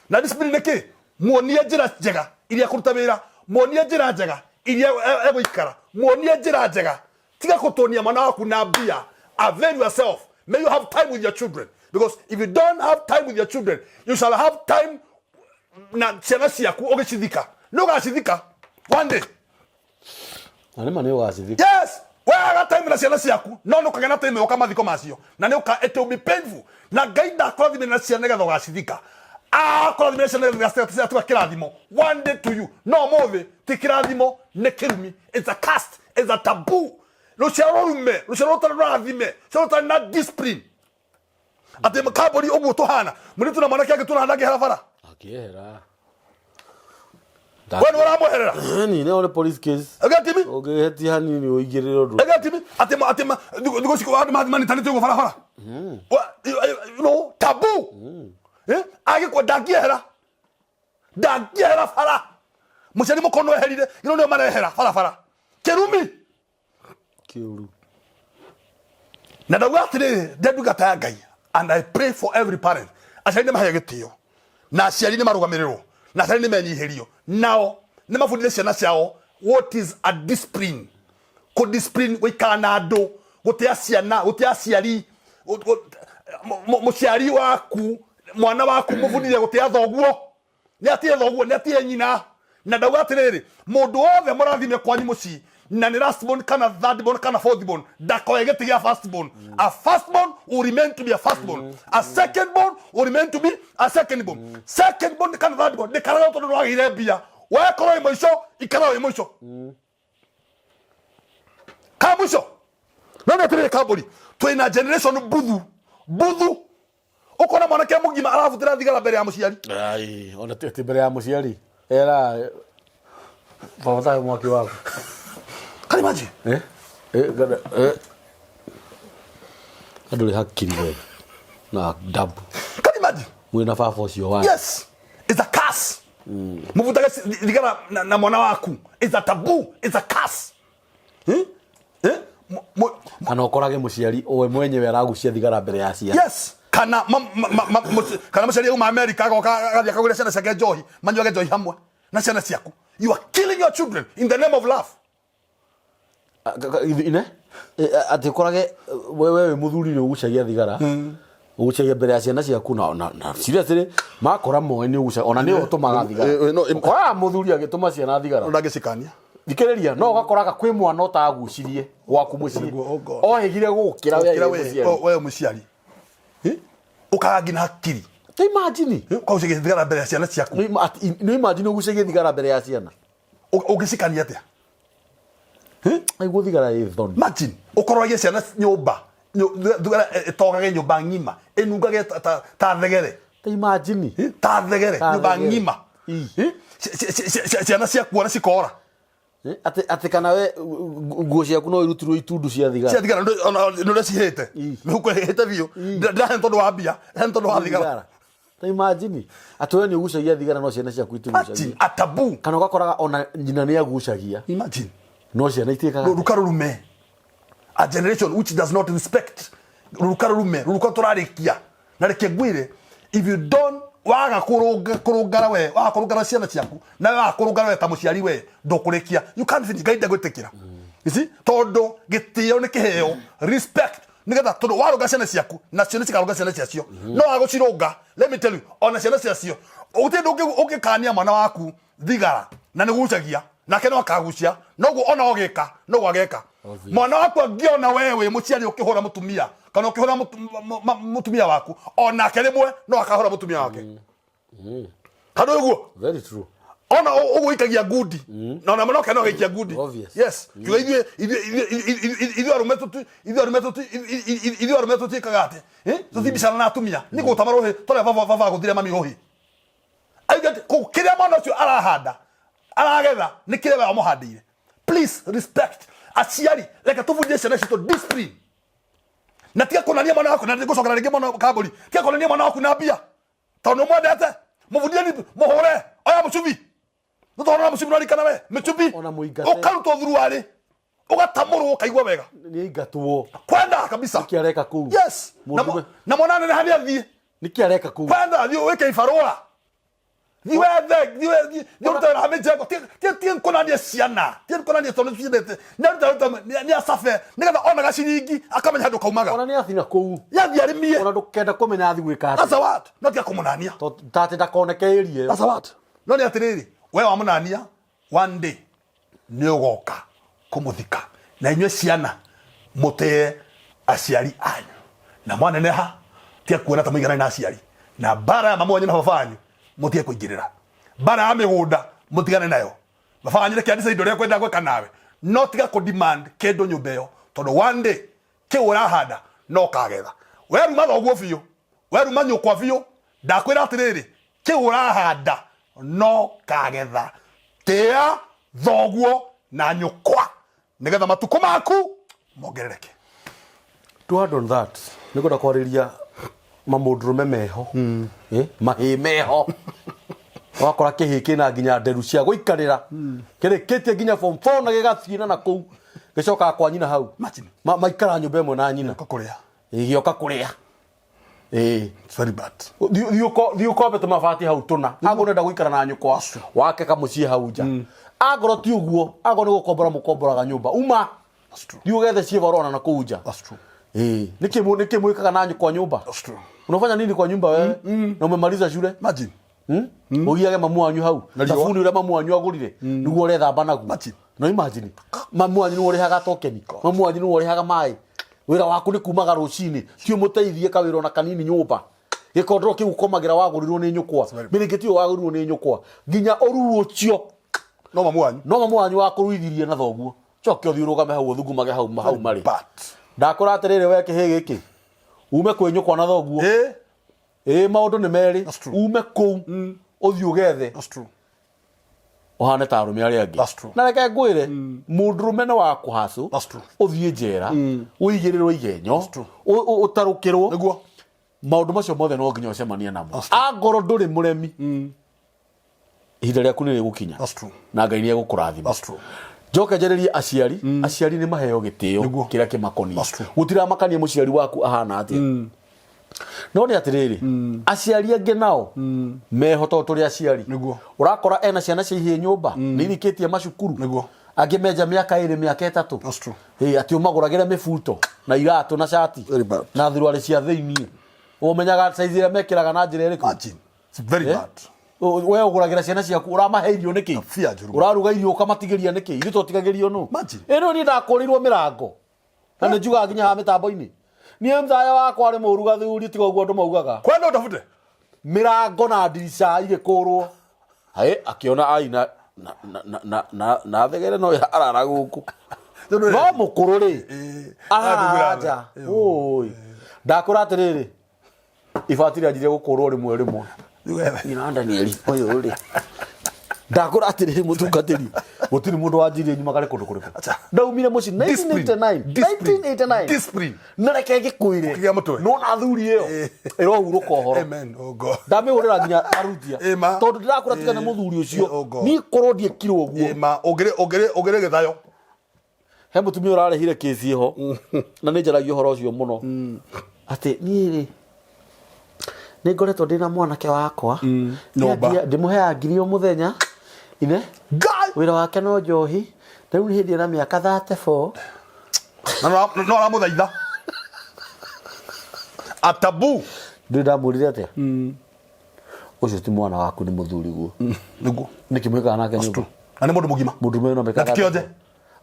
Na discipline nĩ kĩ? Muonie njĩra njega iria kũruta wĩra, muonie njĩra njega iria egũikara, muonie njĩra njega. Tiga kũtũnia mwana waku na mbia. Avail yourself. May you have time with your children. Because if you don't have time with your children, you shall have time na ciana ciaku ũgĩcithika. Nĩ ũgacithika one day. Na nĩ ma nĩ ũgacithika. Yes, waga time na ciana ciaku no nĩ ũkagĩa na time ũka mathiko macio na nĩ ũka it will be painful na Ngai ndakũrathime na ciana nĩgetha ũgacithika. Akũrathime na ciana nĩgetha cigatuĩka kĩrathimo one day to you. No ũmũthĩ ti kĩrathimo nĩ kĩrumi. It's a curse, it's a taboo. Rũciaro rũrume, rũciaro rũtarĩ rũrathime, rũciaro rũtarĩ na discipline. Atĩ kambũri ũguo tũhana mũirĩtu na mwanake angĩtũra ndangĩhera bara. Angĩehera. We nĩ ũramweherera. Ni nĩ police case. Ĩgatimi. Ũngĩhĩtia hanini ũingĩrĩre ũndũ. Ĩgatimi atĩ atĩ thikũ ici andũ mathiĩ manitanĩte ũguo barabara. You know, taboo. Eh? Agĩkua ndangĩehera. Ndangĩehera bara. Mũciari mũkono eherire, you know nĩo marehera barabara. Kĩrumi. Kĩũru. Na ndauga atĩrĩrĩ, ndĩ ndungata ya Ngai and I pray for every parent. Aciari nĩ maheo gĩtĩo na aciari nĩ marũgamĩrĩrwo na aciari nĩ menyihĩrio nao nĩ mabundithie ciana ciao what is a discipline. Kũ discipline gũikara na andũ, gũtĩa ciana, gũtĩa aciari, mũciari waku, mwana waku mũbundithie gũtĩa thoguo. Nĩ atĩe thoguo, nĩ atĩe nyina. Na ndauga atĩrĩrĩ, mũndũ wothe mũrathime kwanyu mũciĩ na nĩ last born kana third born kana fourth born ndakoe gĩtĩ gĩa first born. A first born will remain to be a first born. A second born will remain to be a second born. Second born kana third born ndĩkaragwo tondũ nĩwagĩire mbia. Wekorwo wĩ mũico, ikara wĩ mũico. Ka mũico. No nĩ atĩrĩrĩ kambũri, twĩna generation buthu. Buthu. Ukona mwanake mũgima arabutĩra thigara mbere ya mũciari. Ai, ona ti mbere ya mũciari. Era baba tayo mwaki waku. Can you imagine? Eh? Eh, gada, eh. Andũ rĩ hakiri we. Na ndabu. Can you imagine? Mwĩna baba ũcio wa. Yes. It's a curse. Mũbutage thigara na mwana waku. It's a taboo. It's a curse. Eh? Eh? Kana ũkorage mũciari we mwenyewe aragucia thigara mbere ya ciana. Yes. Kana kana mũciari auma America agoka agathiĩ akagũrĩra ciana ciake njohi, manyuage njohi hamwe na ciana ciaku. You are killing your children in the name of love. Ine? Atĩ ũkorage wewe wĩ mũthuri nĩ ũgucagia thigara. Ũgucagia mbere ya ciana ciaku na seriously makora moĩ nĩ ũgucagia ona nĩ ũtũmaga thigara. No, Ũkoraga mũthuri agĩtũma ciana thigara. Ndangĩcikania. Thikĩrĩria, no ũgakoraga kwĩ mwana ũtagucirie gwaku mũciĩ. Oh God. Ohĩgire gũkĩra we Gũkĩra wĩ mũciari. we mũciari. Ũkaga nginya hakiri. Ta imagine. Ũkagucagia thigara mbere ya ciana ciaku. Nĩ imagine ũgucagie thigara mbere ya ciana. Ũngĩcikania atĩa? Aiguo thigara ĩ thoni. Imagine ũkororagie ciana nyũmba, thigara ĩtogage nyũmba ng'ima, ĩnungage ta thegere. Ta imagine. Ta thegere, Ta nyũmba thegere. ng'ima. Ciana ciaku ona cikora. Atĩ kana we nguo ciaku no irutirwo itundu cia thigara. Cia thigara, ona nĩ ũrĩa cihĩte. Mĩhuko ĩhĩte biũ. Ndĩrahe tondũ wa mbia, ndĩrahe tondũ wa thigara. Thigara. Ta imagine. Atĩ we nĩ ũgucagia thigara no ciana ciaku itigucagia. Imagine, a taboo. Kana ũgakoraga ona nyina nĩ agucagia. Imagine. No ciana itiĩkaga. Rũruka rũrume. A generation which does not respect. Rũruka rũrume, rũruka tũrarĩkia. Na reke ngwĩre, if you don't Waga kũrũnga kũrũngara we, waga kũrũngara ciana ciaku, na waga kũrũngara we ta mũciari we, ndũkũrĩkia. You can't finish. Ngai ndegwĩtĩkĩra. You see? Tondũ gĩtĩo nĩ kĩheo, respect nigetha tondũ warũnga ciana ciaku nacio nĩ cikarũnga ciana ciacio. No waga gũcirũnga, let me tell you, ona ciana ciacio gũtirĩ ũndũ ũngĩkania mwana waku thigara na nĩ gucagia nake no akagucia, noguo ona ũgĩka noguo ageka. Mwana waku angĩona we wĩ mũciari ũkĩhũra mũtumia kana ũkĩhũra mũtumia waku, onake rĩmwe no akahũra mũtumia wake. Handũ ũguo. Very true. Ona ũguo ikagia ngundi na ona mwana no gaikia ngundi. Obvious. Yes, kiuga ithuĩ ithuĩ arũme tũti ithuĩ arũme tũti ithuĩ arũme tũtiĩkaga atĩ, eh, tũtimbicana na atumia nĩ gũtama rũhĩ tũrĩa baba baba agũthire mami rũhĩ. Aiga atĩ, kĩrĩa mwana ũcio arahanda aragetha nĩ kĩrĩa we wamũhandĩire. Please respect aciari, reke tũbundithie ciana citũ discipline na tiga kũnania mwana waku na ngũcokera rĩngĩ mwana kambũri, tiga kũnania mwana waku na mbia tondũ nĩ ũmwendete. Mũbundithie, mũhũre, oya mũcubi nĩtwarora mũcubi nwarikana we mĩcubi. Ona mũingate. Ũkarutwo thuruarĩ ũgatamũrwo ũkaigua wega. Nĩ aingatwo. Kwenda kabisa. Nĩkĩ areka kũu? Yes, na Mũndũrũme. Na mwana neneha nĩ athiĩ. Nĩkĩ areka kũu? Kwenda thiĩ wĩke ibarũa, thiĩ wethe, thiĩ ũrute wĩra wa mĩjengo. Ti kũnania ciana, ti kũnania tondũ ciendete nĩ aruta ruta nĩ acabe nĩgetha ona gaciringi akamenya handũ kaumaga. Ona nĩ athina kũu. Yathiĩ arĩmie. Ona ndũkenda kũmenya athi gwĩka atĩa. That's a word. No tiga kũmũnania. Tatĩ ndakoneke ĩria ĩyo. That's a word. No nĩ atĩrĩrĩ, we wamũnania, one day nĩ ũgoka kũmũthika. Na inyuĩ ciana mũtĩe aciari anyu na mwaneneha tiga kuona ta mũiganaine na aciari. Na mbara ya mamu wanyu na baba wanyu mũtige kũingĩrĩra, mbara ya mĩgũnda mũtigane nayo. Baba wanyu reke decide ũrĩa ekwenda gwĩka nawe, no tiga kũ demand kĩndũ nyũmba ĩyo, tondũ one day kĩu ũrahanda no ũkagetha. Weruma thoguo biũ, weruma nyũkwa biũ, ndakwĩra atĩrĩrĩ, kĩu ũrahanda no kagetha. Tĩa thoguo na nyũkwa nĩgetha matukũ maku mongerereke. To add on that, nĩ ngwenda kwarĩria mamũndũrũme meho, eh, mahĩ meho. Wakora kĩhĩ kĩna nginya nderu cia gũikarĩra, kĩrĩkĩtie nginya form 4 na gĩgathiĩ na nakũu, gĩcokaga kwa nyina hau. Imagine. Maikara nyũmba ĩmwe na nyina. Kũrĩa. Gĩoka kũrĩa. Ĩĩ. It's very bad. Thiĩ ũkombe tũmabati hau tũna angorwo nenda gũikara na nyũkwa wake kamũciĩ hau nja. Angorwo ti ũguo, angorwo nĩ gũkombora mũkomboraga nyũmba, uma. That's true. Thiĩ ũgethe ciĩba ũrona na kũu nja. That's true. Ĩĩ. Nĩkĩ mwĩkaga na nyũkwa nyũmba? That's true. Unafanya nini kwa nyumba wewe na umemaliza shule? Imagine. Ũgiage mamu wanyu hau. Na riũa. Thabuni ũrĩa mamu wanyu agũrire nĩguo ũrethamba naguo. Imagine. No imagine mamu wanyu nĩwe ũrĩhaga tokeni, mamu wanyu nĩwe ũrĩhaga maĩ, wĩra waku nĩ kumaga rũcinĩ, ti ũmũteithie kawĩra ona kanini nyũmba. Gĩkondoro kĩu ũkomagĩra wagũrirwo nĩ nyũkwa, mĩrĩngĩti ũyũ wagũrirwo nĩ nyũkwa, nginya ũruu ũcio. No mamu wanyu. No mamu wanyu wakũruithirie na thoguo. Coke ũthiĩ ũrũgame hau ũthugumage hau hau marĩ. But Ndakũra atĩrĩrĩ, we kĩhĩ gĩkĩ, ume kwĩ nyũkwa na thoguo. Eh. Ĩĩ, maũndũ nĩ merĩ. That's true. Ume kũu ũthiĩ ũgethe. That's true. Ũhane ta arũme arĩa angĩ. That's true. Na reke ngwĩre, mũndũrũme nĩ wa kũhacũ. That's true. Ũthiĩ njera, ũigĩrĩrwo igenyo, true. Ũtarũkĩrwo. Nĩguo. Maũndũ macio mothe no nginya ũcemanie namo. That's true. Angorwo ndũrĩ mũremi, ihinda rĩaku nĩ rĩgũkinya. That's true. Na Ngai nĩ egũkũrathima. That's true. Njoke njarĩrie aciari. Aciari nĩ maheo gĩtĩo Nĩguo. kĩrĩa kĩmakoniĩ. That's true. Gũtiramakania mũciari waku ahana atĩa. No nĩ atĩrĩrĩ, aciari angĩ nao meho tondũ tũrĩ aciari. Nĩguo. Ũrakora ena ciana cia ihĩĩ nyũmba nĩ irĩkĩtie macukuru. Nĩguo. Angĩ menja mĩaka 2, mĩaka 3. That's true. Ĩĩ, atĩ ũmagũragĩre mĩbuto na iratũ na cati Very bad. na thuruarĩ cia thĩiniĩ. Ũmenyaga size ĩrĩa mekĩraga na njĩra ĩrĩkũ? Imagine. It's very Eh? bad. We ũgũragĩra ciana ciaku, ũramahe irio nĩkĩ? Fear njũru. Ũraruga irio ũkamatigĩria nĩkĩ? Ithuĩ twatigagĩrio nũ? Imagine. Ĩno niĩ ndakũrĩirwo mĩrango na nĩ njugaga nginya haha mĩtambo-inĩ, niĩ mthaya wakwa arĩ mũru gathuri, tiga ũguo andũ maugaga. Kwenda ũtafute. Mĩrango na ndirica igĩkũrwo. Haĩ akĩona ai na na na na na na thegere no arara gũkũ. Tondũ No mũkũrũ rĩ, arara ararugĩra nja. Ũĩ, ndakũra atĩrĩrĩ, ibati rĩanjirie gũkũrwo rĩmwe rĩmwe. Nyina Danieli ũyũ rĩ, ndakũra atĩrĩrĩ, mũtungatĩri, gũtirĩ mũndũ wanjirie nyuma karĩ kũndũ kũrĩkũ. Acha. Ndaumire mũciĩ 1989. Discipline. 1989. Discipline. Na reke ngĩkwĩre, Ũkĩgĩa mũtwe. nona athuri ĩyo ĩrohurũka ũhoro. Amen. Oh God. Ndamĩhũrĩra nginya arutia. Ĩma. Tondũ ndĩrakũra tiga nĩ mũthuri ũcio. Oh God. Niĩ korwo ndiekirwo ũguo. Ĩma ũngĩrĩ ũngĩrĩ ũngĩrĩ gĩthayo. He mũtumia ũrarehire kĩci ho na nĩ njaragia ũhoro ũcio mũno, atĩ niĩ rĩ, Nĩ ngoretwo ndĩ na mwanake wakwa. Nyũmba. Ndĩmũheaga ngiri o mũthenya. Ine? Ngai! Wĩra wake no njohi. Rĩu nĩ hĩndĩ ena mĩaka 34. Na no aramũthaitha. Atabu. Ndũĩ ndamwĩrire atĩa? Ũcio ti mwana waku, nĩ mũthuriguo. Nĩguo. Nĩkĩ mwĩkaga nake nyũmba? Na nĩ mũndũ mũgima. Mũndũ ũmwe no mekaga. Na ti kĩonje.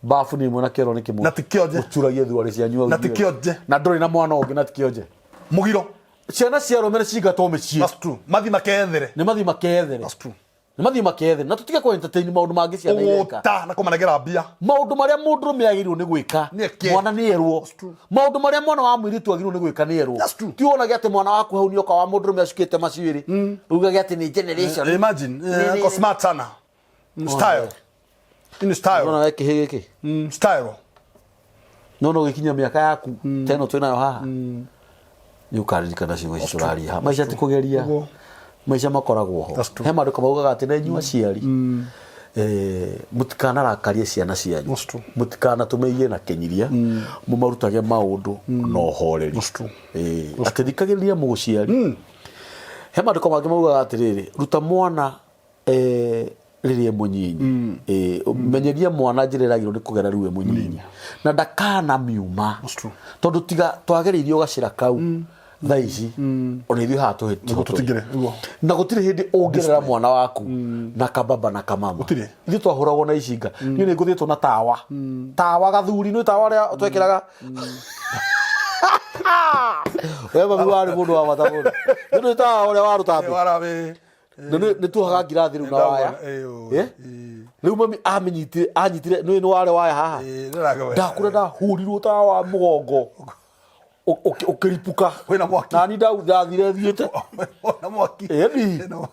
Bafu nĩ ĩmwe na kĩoro nĩ kĩmwe. Na ti kĩonje. Mũcuragie thuarĩ cianyu. Na ti kĩonje. Na ndũrĩ na mwana ũngĩ na ti kĩonje. Mũgiro. Ciana cia arũme nĩ cingatwo mĩciĩ. That's true. Mathi makethere. Nĩ mathiĩ makethere. That's true. Nĩ mathiĩ makethere. Na tũtige kũ entertain maũndũ mangĩ ciana ireka. Ũgũta na kũmanengera mbia. Maũndũ marĩa mũndũrũme agĩrĩirwo nĩ gwĩka Nĩ eke. mwana nĩ erwo. Maũndũ marĩa mwana wa mũirĩtu agĩrĩirwo nĩ gwĩka nĩ erwo. That's true. Ti wonage atĩ mwana waku hau nĩoka wa mũndũrũme acukĩte macuĩrĩ. Ugage atĩ nĩ generation. Imagine. Ko smart sana. Style. In style. Nona we kĩhĩ gĩkĩ. Style. No no gĩkinya mĩaka yaku ta ĩno twĩnayo haha. Nĩ ũkaririkana ciugo ici tũraria haha. Maica ti kũgeria. Ũguo. Maica makoragwo ho. That's true. He maandĩko maugaga atĩ na inyuĩ aciari mũtikanarakarie ciana cianyu. That's true. Mũtikanatũme igĩe na kĩnyiria. Mũmarutage maũndũ na ũhoreri. That's true. Atĩ thikagĩrĩria mũciari. He maandĩko mangĩ maugaga atĩrĩrĩ, ruta mwana rĩrĩa e mũnyinyi. Menyeria mwana njĩra ĩragĩrĩirwo nĩ kũgera rĩu e mũnyinyi na ndakana miuma. That's true. Tondũ tiga twagereirio gacĩra kau thaa ici ona ithuĩ haha Nĩguo tũtingĩrĩ, nĩguo. Na gũtirĩ hĩndĩ ũngĩrera mwana waku na kababa na kamama. Gũtirĩ. Ithuĩ twahũragwo na icinga. Niĩ nĩ ngũthĩtwo na tawa. Tawa gathuri, nĩ tawa ũrĩa twekĩraga. We mami warĩ mũndũ wa bata mũno. Nĩ tawa ũrĩa wa rũtambĩ. Warabi. Na nĩ tuohaga ngirathi rĩu na waya. Rĩu mami amĩnyitire, anyitire, nĩ warĩ waya haha. Ndakũra ndahurirwo tawa wa mũgongo. Ũkĩripũka. Wĩna mwaki. Nani ndathire thiĩte. Na mwaki. Ĩni.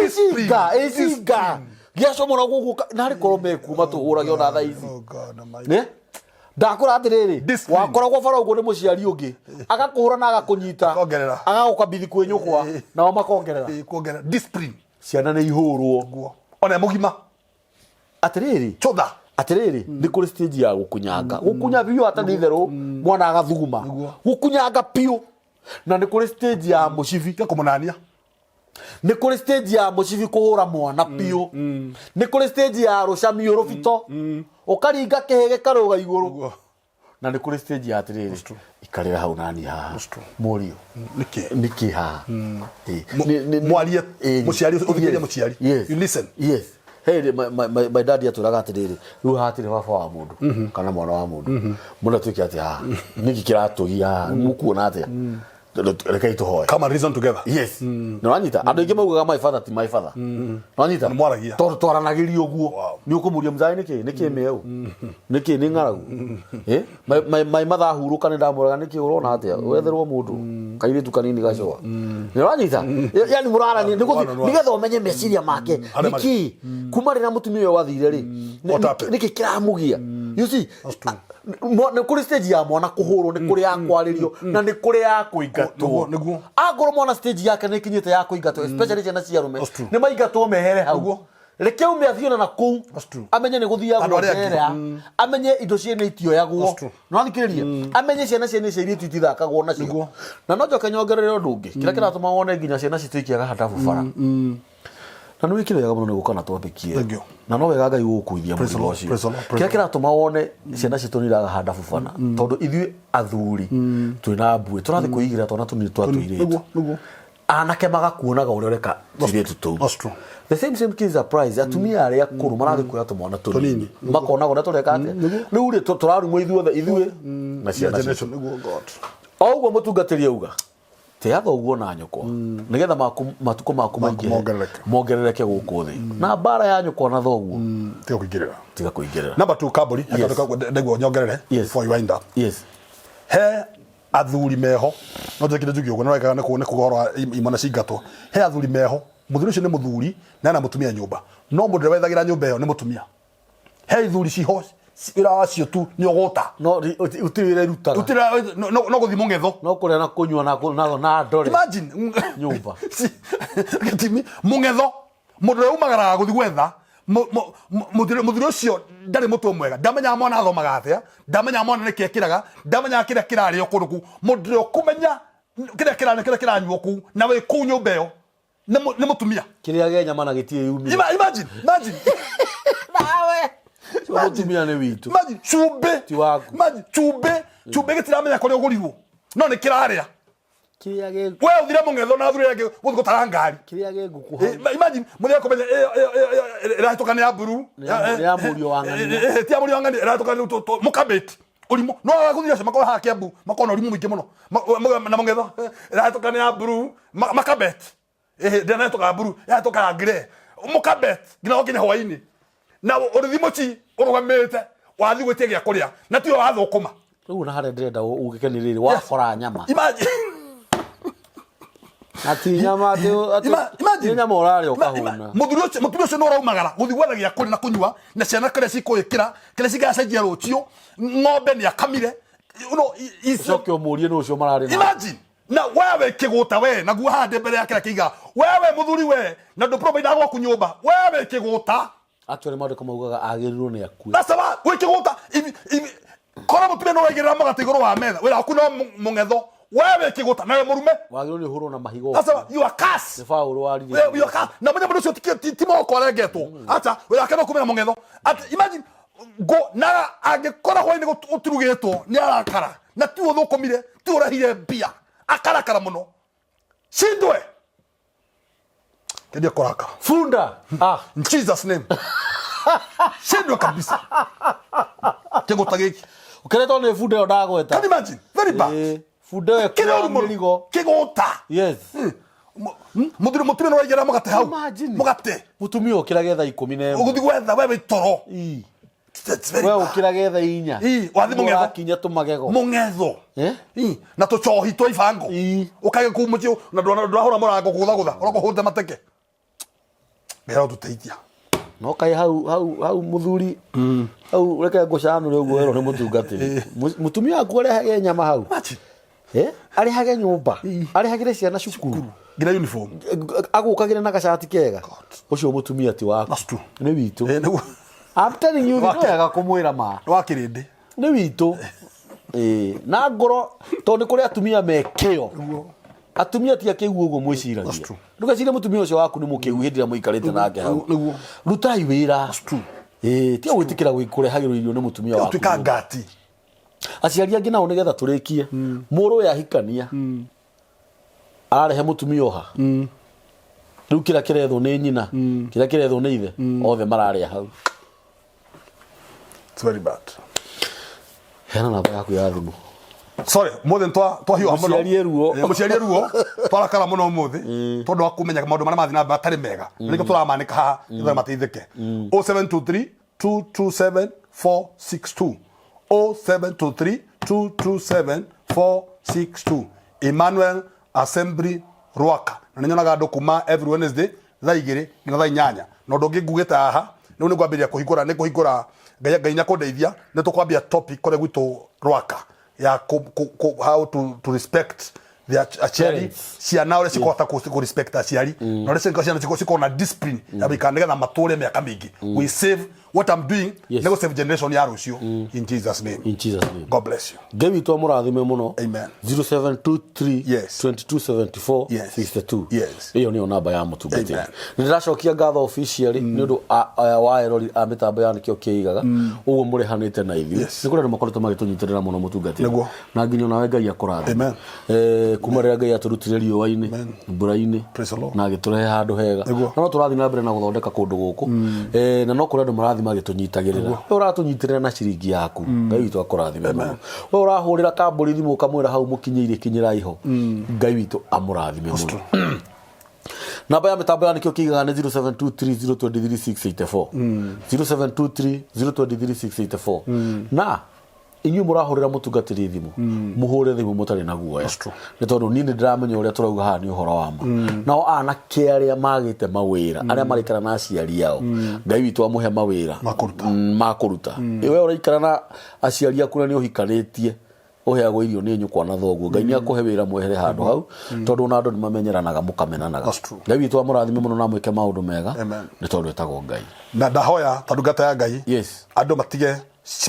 Icinga, icinga. Gĩacomora gũkũ narĩ korwo mekuo matũhũrage ona thaa ici. Oh God, almighty. Nĩ? Ndakũra atĩrĩrĩ, Discipline. wakoragwo bara ũguo nĩ mũciari ũngĩ agakũhũra na agakũnyita, Akongerera. agagũkabithi kwĩ nyũkwa, nao makongerera. Kuongerera discipline. Ciana nĩ ihũrwo. Guo. Ona mũgima. Atĩrĩrĩ, Chotha. atĩrĩrĩ, nĩ kũrĩ stage ya gũkunyanga. Gũkunya biũ hatarĩ itherũ, mwana agathuguma. Nĩguo. Gũkunyanga biũ. Na nĩ kũrĩ stage ya mũcibi. Tiga kũmũnania. Nĩ kũrĩ stage ya mũcibi kũhũra mwana biũ. Nĩ kũrĩ stage ya rũcamio rũbito. Ũkaringa kĩhĩ gĩkarũga igũrũ. Nĩguo. Na nĩ kũrĩ stage ya atĩrĩrĩ, ikarĩra hau nani haha. That's true. Mũriũ. Nĩkĩ? Nĩkĩ haha? Mwarie, mũciari, ũthikĩrĩrie mũciari. Yes. You listen. Yes. Hey, my daddy atwĩraga atĩrĩrĩ, rĩu haha hatirĩ baba wa mũndũ kana mwana wa mũndũ. Mũna twĩke atĩa haha? Nĩkĩ kĩratũgia haha? Mũkuona atĩa? Rekei tũhoe. Come and reason together. Yes. Nĩ ũranyita? Andũ aingĩ maugaga my father ti my father. Nĩ ũranyita? Nĩ mwaragia. Tondũ twaranagĩria ũguo. Wow. Nĩ ũkũmũria mzai nĩkĩ? Nĩkĩ mĩeũ? Nĩkĩ nĩ ng'aragu? My mother ahurũka nĩ ndamũraga nĩkĩ ũrona atĩa? Wetherwo mũndũ. Kairĩtu kanini gacoa. Nĩ ũranyita? Yaani mũrarania nĩ gũthiĩ One on one. nĩgetha ũmenye meciria make. Harĩa marĩ. Nĩkĩ? Kuma rĩrĩa mũtumia ũyũ wathire rĩ, What happened? nĩkĩ kĩramũgia? You see? That's true. Nĩ kũrĩ stage ya mwana kũhũrwo, nĩ kũrĩ ya kwarĩrio, na nĩ kũrĩ ya kũingatwo. Nĩguo, nĩguo. Angorwo mwana stage yake nĩ ĩkinyĩte ya kũingatwo, especially ciana cia arũme, That's true. nĩ maingatwo mehere hau. Nĩguo. Reke aume athiĩ ona na kũu, That's true. amenye nĩ gũthiagwo Andũ arĩa angĩ. njera, amenye indo ciene itioyagwo. That's true. Nĩ wathikĩrĩria? Amenye ciana ciene cia airĩtu itithakagwo nacio. Nĩguo. Na no njoke nyongerere ũndũ ũngĩ, kĩrĩa kĩratũma wone nginya ciana citũ ikĩaga handabu bara. Na nĩ wĩkire wega mũno nĩ gũka na topic ĩyo. Thank you. Na no wega Ngai gũgũkuithia Praise the mũrigo Lord, ũcio. praise the Lord, praise Kĩrĩa kĩratũma wone ciana citũ nĩ iraga handabu bana, tondũ ithuĩ athuri twĩna mbuĩ, tũrathiĩ kwĩigĩra twana tũnini twa tũirĩtu. Nĩguo, nĩguo. Anake magakuonaga ũrĩa ũreka tũirĩtu tũu. That's true. The same same case applies. Atumia arĩa akũrũ marathiĩ kuoya tũmwana tũnini, makonaga ũrĩa tũreka atĩa. Rĩu rĩ tũrarumwo ithuothe, ithuĩ na ciana citũ. Generation, nĩguo, God. O ũguo mũtungatĩri auga, tĩa thoguo na nyũkwa nĩgetha matukũ maku maingĩhe, mongerereke. Mongerereke gũkũ thĩ. Na mbara ya nyũkwa na thoguo Tiga kũingĩrĩra. Tiga kũingĩrĩra. Number 2, Kamburi. Yes. Ndaigua nyongerere Yes. before you wind up. Yes. He athuri meho, no njĩkire njuge ũguo, no wekaga nĩ kuga ũhoro wa imwana cingatwo. He athuri meho, mũthuri ũcio nĩ mũthuri na ena mũtumia nyũmba, no mũndũ ũrĩa wethagĩra nyũmba ĩyo nĩ mũtumia. He ithuri ciho, wĩra wacio tu nĩ ũgũta. No ũtirĩ wĩra irutaga. Gũtirĩ, no gũthiĩ mũng'etho. No kũrĩa na kũnyua na ndore. Imagine. Nyũmba. Gĩtimi mũng'etho, mũndũ ũrĩa umagaraga gũthiĩ gwetha mũthuri ũcio ndarĩ mũtwe mwega, ndamenyaga mwana athomaga atĩa, ndamenyaga mwana nĩkĩ ekĩraga, ndamenyaga kĩrĩa kĩrarĩo kũndũ kũu. Mũndũ ũrĩa ũkũmenya Kĩrĩa kĩrarĩa, kĩrĩa kĩranyuo kũu na wĩ kũu nyũmba ĩyo nĩ mũtumia. Kĩrĩa gĩa nyama na gĩtirĩ yumire. Imagine, imagine. Nawe mũtumia nĩ witũ. Imagine cumbĩ. Ti waku. Imagine cumbĩ, cumbĩ gĩtiramenya kũrĩa ũgũrirwo no nĩ kĩrarĩa. Kĩrĩa gĩ We ũthire mũng'etho na athuri angĩ gũthiĩ gũtara ngari. Kĩrĩa gĩ ngũkũ hau. Imagine mũthenya kũmenya ĩyo ĩyo ĩyo ĩyo ĩrahĩtũka nĩ ya mburu. Nĩ ya mũriũ wa ng'ania. Ti ya mũriũ wa ng'ania, ĩrahĩtũka rĩu mũkabĩti ũrimũ no athuri acio makorwo haha Kiambu makorwo na ũrimũ mũingĩ mũno. Na mũng'etho ĩrahĩtũka nĩ ya mburu, makabet ndĩrahĩtũka ya mburu, ĩrahĩtũka ya grey, mũkabet nginya gũkinya hwainĩ na ũrĩthi mũci ũrũgamĩte wathiĩ gwĩtia gĩa kũrĩa na tiwe wathũkũma. Rĩu na harĩa ndĩrenda ugĩke nĩ rĩrĩ wakora nyama. Imagine. Na ti nyama atĩ Imagine. Nĩ nyama ũrarĩa ũkahũna. Mũthuri ũcio, mũtumia ũcio nĩ ũraumagara gũthiĩ gwetha gĩa kũrĩa na kũnyua na ciana kĩrĩa cikũĩkĩra, kĩrĩa cigacenjia rũciũ, ng'ombe nĩ akamire. You know, Ũcoke ũmũrie nũ ũcio mararĩ nake. Imagine. Na wewe kĩgũta we, na guo haha ndĩ mbere ya kĩrĩa kĩiga. Wewe mũthuri we, na ndũ provide gwaku nyũmba. Wewe kĩgũta. Actually maandĩko maugaga agĩrĩirwo nĩ akue. That's the one. Wĩ kĩgũta. Korwo mũtumia nĩ ũraigĩrĩra mũgate igũrũ wa metha, wĩra waku no mũng'etho. Wewe kĩgũta, nawe mũrume. Wagĩrĩirwo nĩ ũhũrwo na mahiga That's the ũkue. one. You are cursed. Nĩ Paũlũ waririe. We, you are cursed. Na mũnya mũndũ ũcio ti moko arengetwo. Acha, wĩra wake no kumĩra mũng'etho. At, imagine, ngo, na angĩkora hwainĩ gũtirugĩtwo, nĩ arakara. Na tiwe ũthũkũmire, tiwe ũrehire mbia. Akarakara mũno. Shindwe. Ndio koraka. Funda. Ah. In Jesus name. Shindwe kabisa. Kĩgũta gĩkĩ. Ũkeretwo nĩ bunda ĩyo ndagweta. Can you imagine? Very bad. Bunda ĩyo Kĩrĩa ũru ĩkuaga mũno. mĩrigo. Kĩgũta. Yes. Mũthuri mũtumia nĩ waigĩrĩra mũgate hau. Imagine. Mũgate. Mũtumia ũkĩrage thaa 11. Ũgũthiĩ gwetha we wĩ toro. Ii. It's very We bad. ũkĩrage thaa 4. Ii, wathiĩ mũng'etho. Ũrakinya tũmagego. Mũng'etho. Eh? Ii, na tũcohi twa ibango. Ii. Ũkage kuu mũciĩ na ndũrahũra mũrango kũgũthagũtha. Ũroka ũhũrĩte mateke. Ngai arotũteithia. No kaĩ hau hau hau mũthuri hau reke ngũcanũre ũguo werwo nĩ mũtungatĩri. Mũtumia waku arehage nyama hau. Imagine. Eh? Arehage nyũmba. Arehagĩre ciana cukuru. Nginya uniform. Agũkagĩre na gacati kega. Ũcio mũtumia ti waku. That's true. Nĩ witũ. Nĩguo. I'm telling you, Wake. nĩ wega kũmwĩra ma. Nĩ wa kĩrĩndĩ. Nĩ witũ. Na ngoro tondũ nĩ kũrĩ atumia me kĩo. Atumia ti akĩgu ũguo mwĩciragia. That's true. Ndũgecirie mũtumia ũcio waku nĩ mũkĩgu hĩndĩ ĩrĩa mũikarĩte nake hau. Nĩguo. Rutai wĩra. That's true. Tiga gwĩtĩkĩra kũrehagĩrwo irio nĩ mũtumia waku. Tuĩka ngati. Aciari angĩ nao nĩgetha tũrĩkie. Mũrũ ũyũ ahikania. Ararehe mũtumia ũha. Rĩu kĩrĩa kĩrethwo nĩ nyina, kĩrĩa kĩrethwo nĩ ithe, othe mararĩa hau. It's very bad. Heana namba yaku ya thimũ. Sorry, mũthĩ twahiũha mũno. Mũciarie ruo. Mũciarie ruo. Twarakara mũno ũmũthĩ tondũ wa kũmenya maũndũ marĩa marathiĩ na mbere matarĩ mega. Nĩkĩo tũramanĩka haha nĩgetha mateithĩke. 0723 227 462. 0723 227 462. Emmanuel Assembly Rwaka. Na nĩ nyonaga andũ kuma every Wednesday thaa 2 nginya thaa 8. Na ũndũ ũngĩ ngugĩte haha rĩu nĩ ngwambĩrĩria kũhingũra, nĩ kũhingũra Ngai, Ngai nĩakũndeithia, nĩ tũkwambia topic kũrĩa gwitũ Rwaka ya how to respect the aciari, Parents. ciana ũrĩa cikũhota kũ respect aciari na ũrĩa ciana cikorwo na discipline ya gũikara nĩgetha matũre mĩaka mĩingĩ. We save what I'm doing Yes. nĩ gũ save generation ya rũciũ. In Jesus name. In Jesus name. God bless you. Ngai witũ amũrathime mũno. Amen. 0723 Yes. 2274 Yes. 62. Yes. Ĩyo nĩyo namba ya mũtungatĩri. Amen. Nĩ ndĩracokia ngatho officially nĩ ũndũ wa erori a mĩtambo ya nĩkĩo kĩigaga ũguo mũrehanĩte na ithuĩ. Yes. Nĩ kũrĩ andũ makoretwo magĩtũnyitĩrĩra mũno mũtungatĩri. Nĩguo. Na nginya onawe Ngai akũrathime. Amen. Kuma rĩrĩa Ngai atũrutire riũa-inĩ, mbura-inĩ, Praise the Lord. na agĩtũrehe handũ hega. Nĩguo. Na no tũrathiĩ na mbere na gũthondeka kũndũ gũkũ. Na no kũrĩ andũ marathiĩ magĩtũnyitagĩrĩra. We ũratũnyitĩrĩra na ciringi yaku. Ngai witũ akũrathime mũno. We ũrahũrĩra kambũri thimũ ũkamwĩra hau mũkinyĩire kinyĩrai ho. Ngai witũ amũrathime mũno. Namba ya mĩtambo ya nĩkĩo kĩigaga nĩ 0723023684. 0723023684. Na inyuĩ mũrahũrĩra mũtungatĩri thimũ, mũhũre thimũ mũtarĩ na guoya. That's true. Nĩ tondũ niĩ nĩ ndĩramenya ũrĩa tũrauga haha nĩ ũhoro wa ma. Nao anake arĩa magĩte mawĩra, arĩa maraikara na aciari ao, Ngai witũ amũhe mawĩra Ma kũruta. Ma kũruta. We ũraikara na aciari aku na nĩ ũhikanĩtie, ũheagwo irio nĩ nyũkwa na thoguo, Ngai nĩ akũhe wĩra mwehere handũ hau, tondũ ona andũ nĩ mamenyeranaga mũkamenanaga. That's true. Ngai witũ amũrathime mũno na amwĩke maũndũ mega. Amen. Nĩ tondũ etagwo Ngai. Na ndahoya ta ndungata ya Ngai. Yes. Andũ matige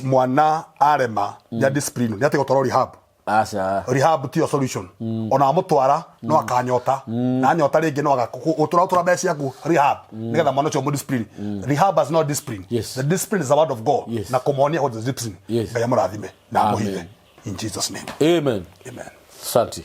mwana arema ya discipline, nĩ atige gũtwarwo rehab. Aca. Rehab tiyo solution. Ona amũtwara no akanyota na anyota rĩngĩ no agaũtũra ũtũra mbeca ciaku rehab nĩgetha mwana ũcio mũdiscipline. Rehab has no discipline. The discipline is the word of God na kũmonia what is discipline. Ngai amũrathime na amũhithe Amen. in Jesus name. Amen. Amen. Asante.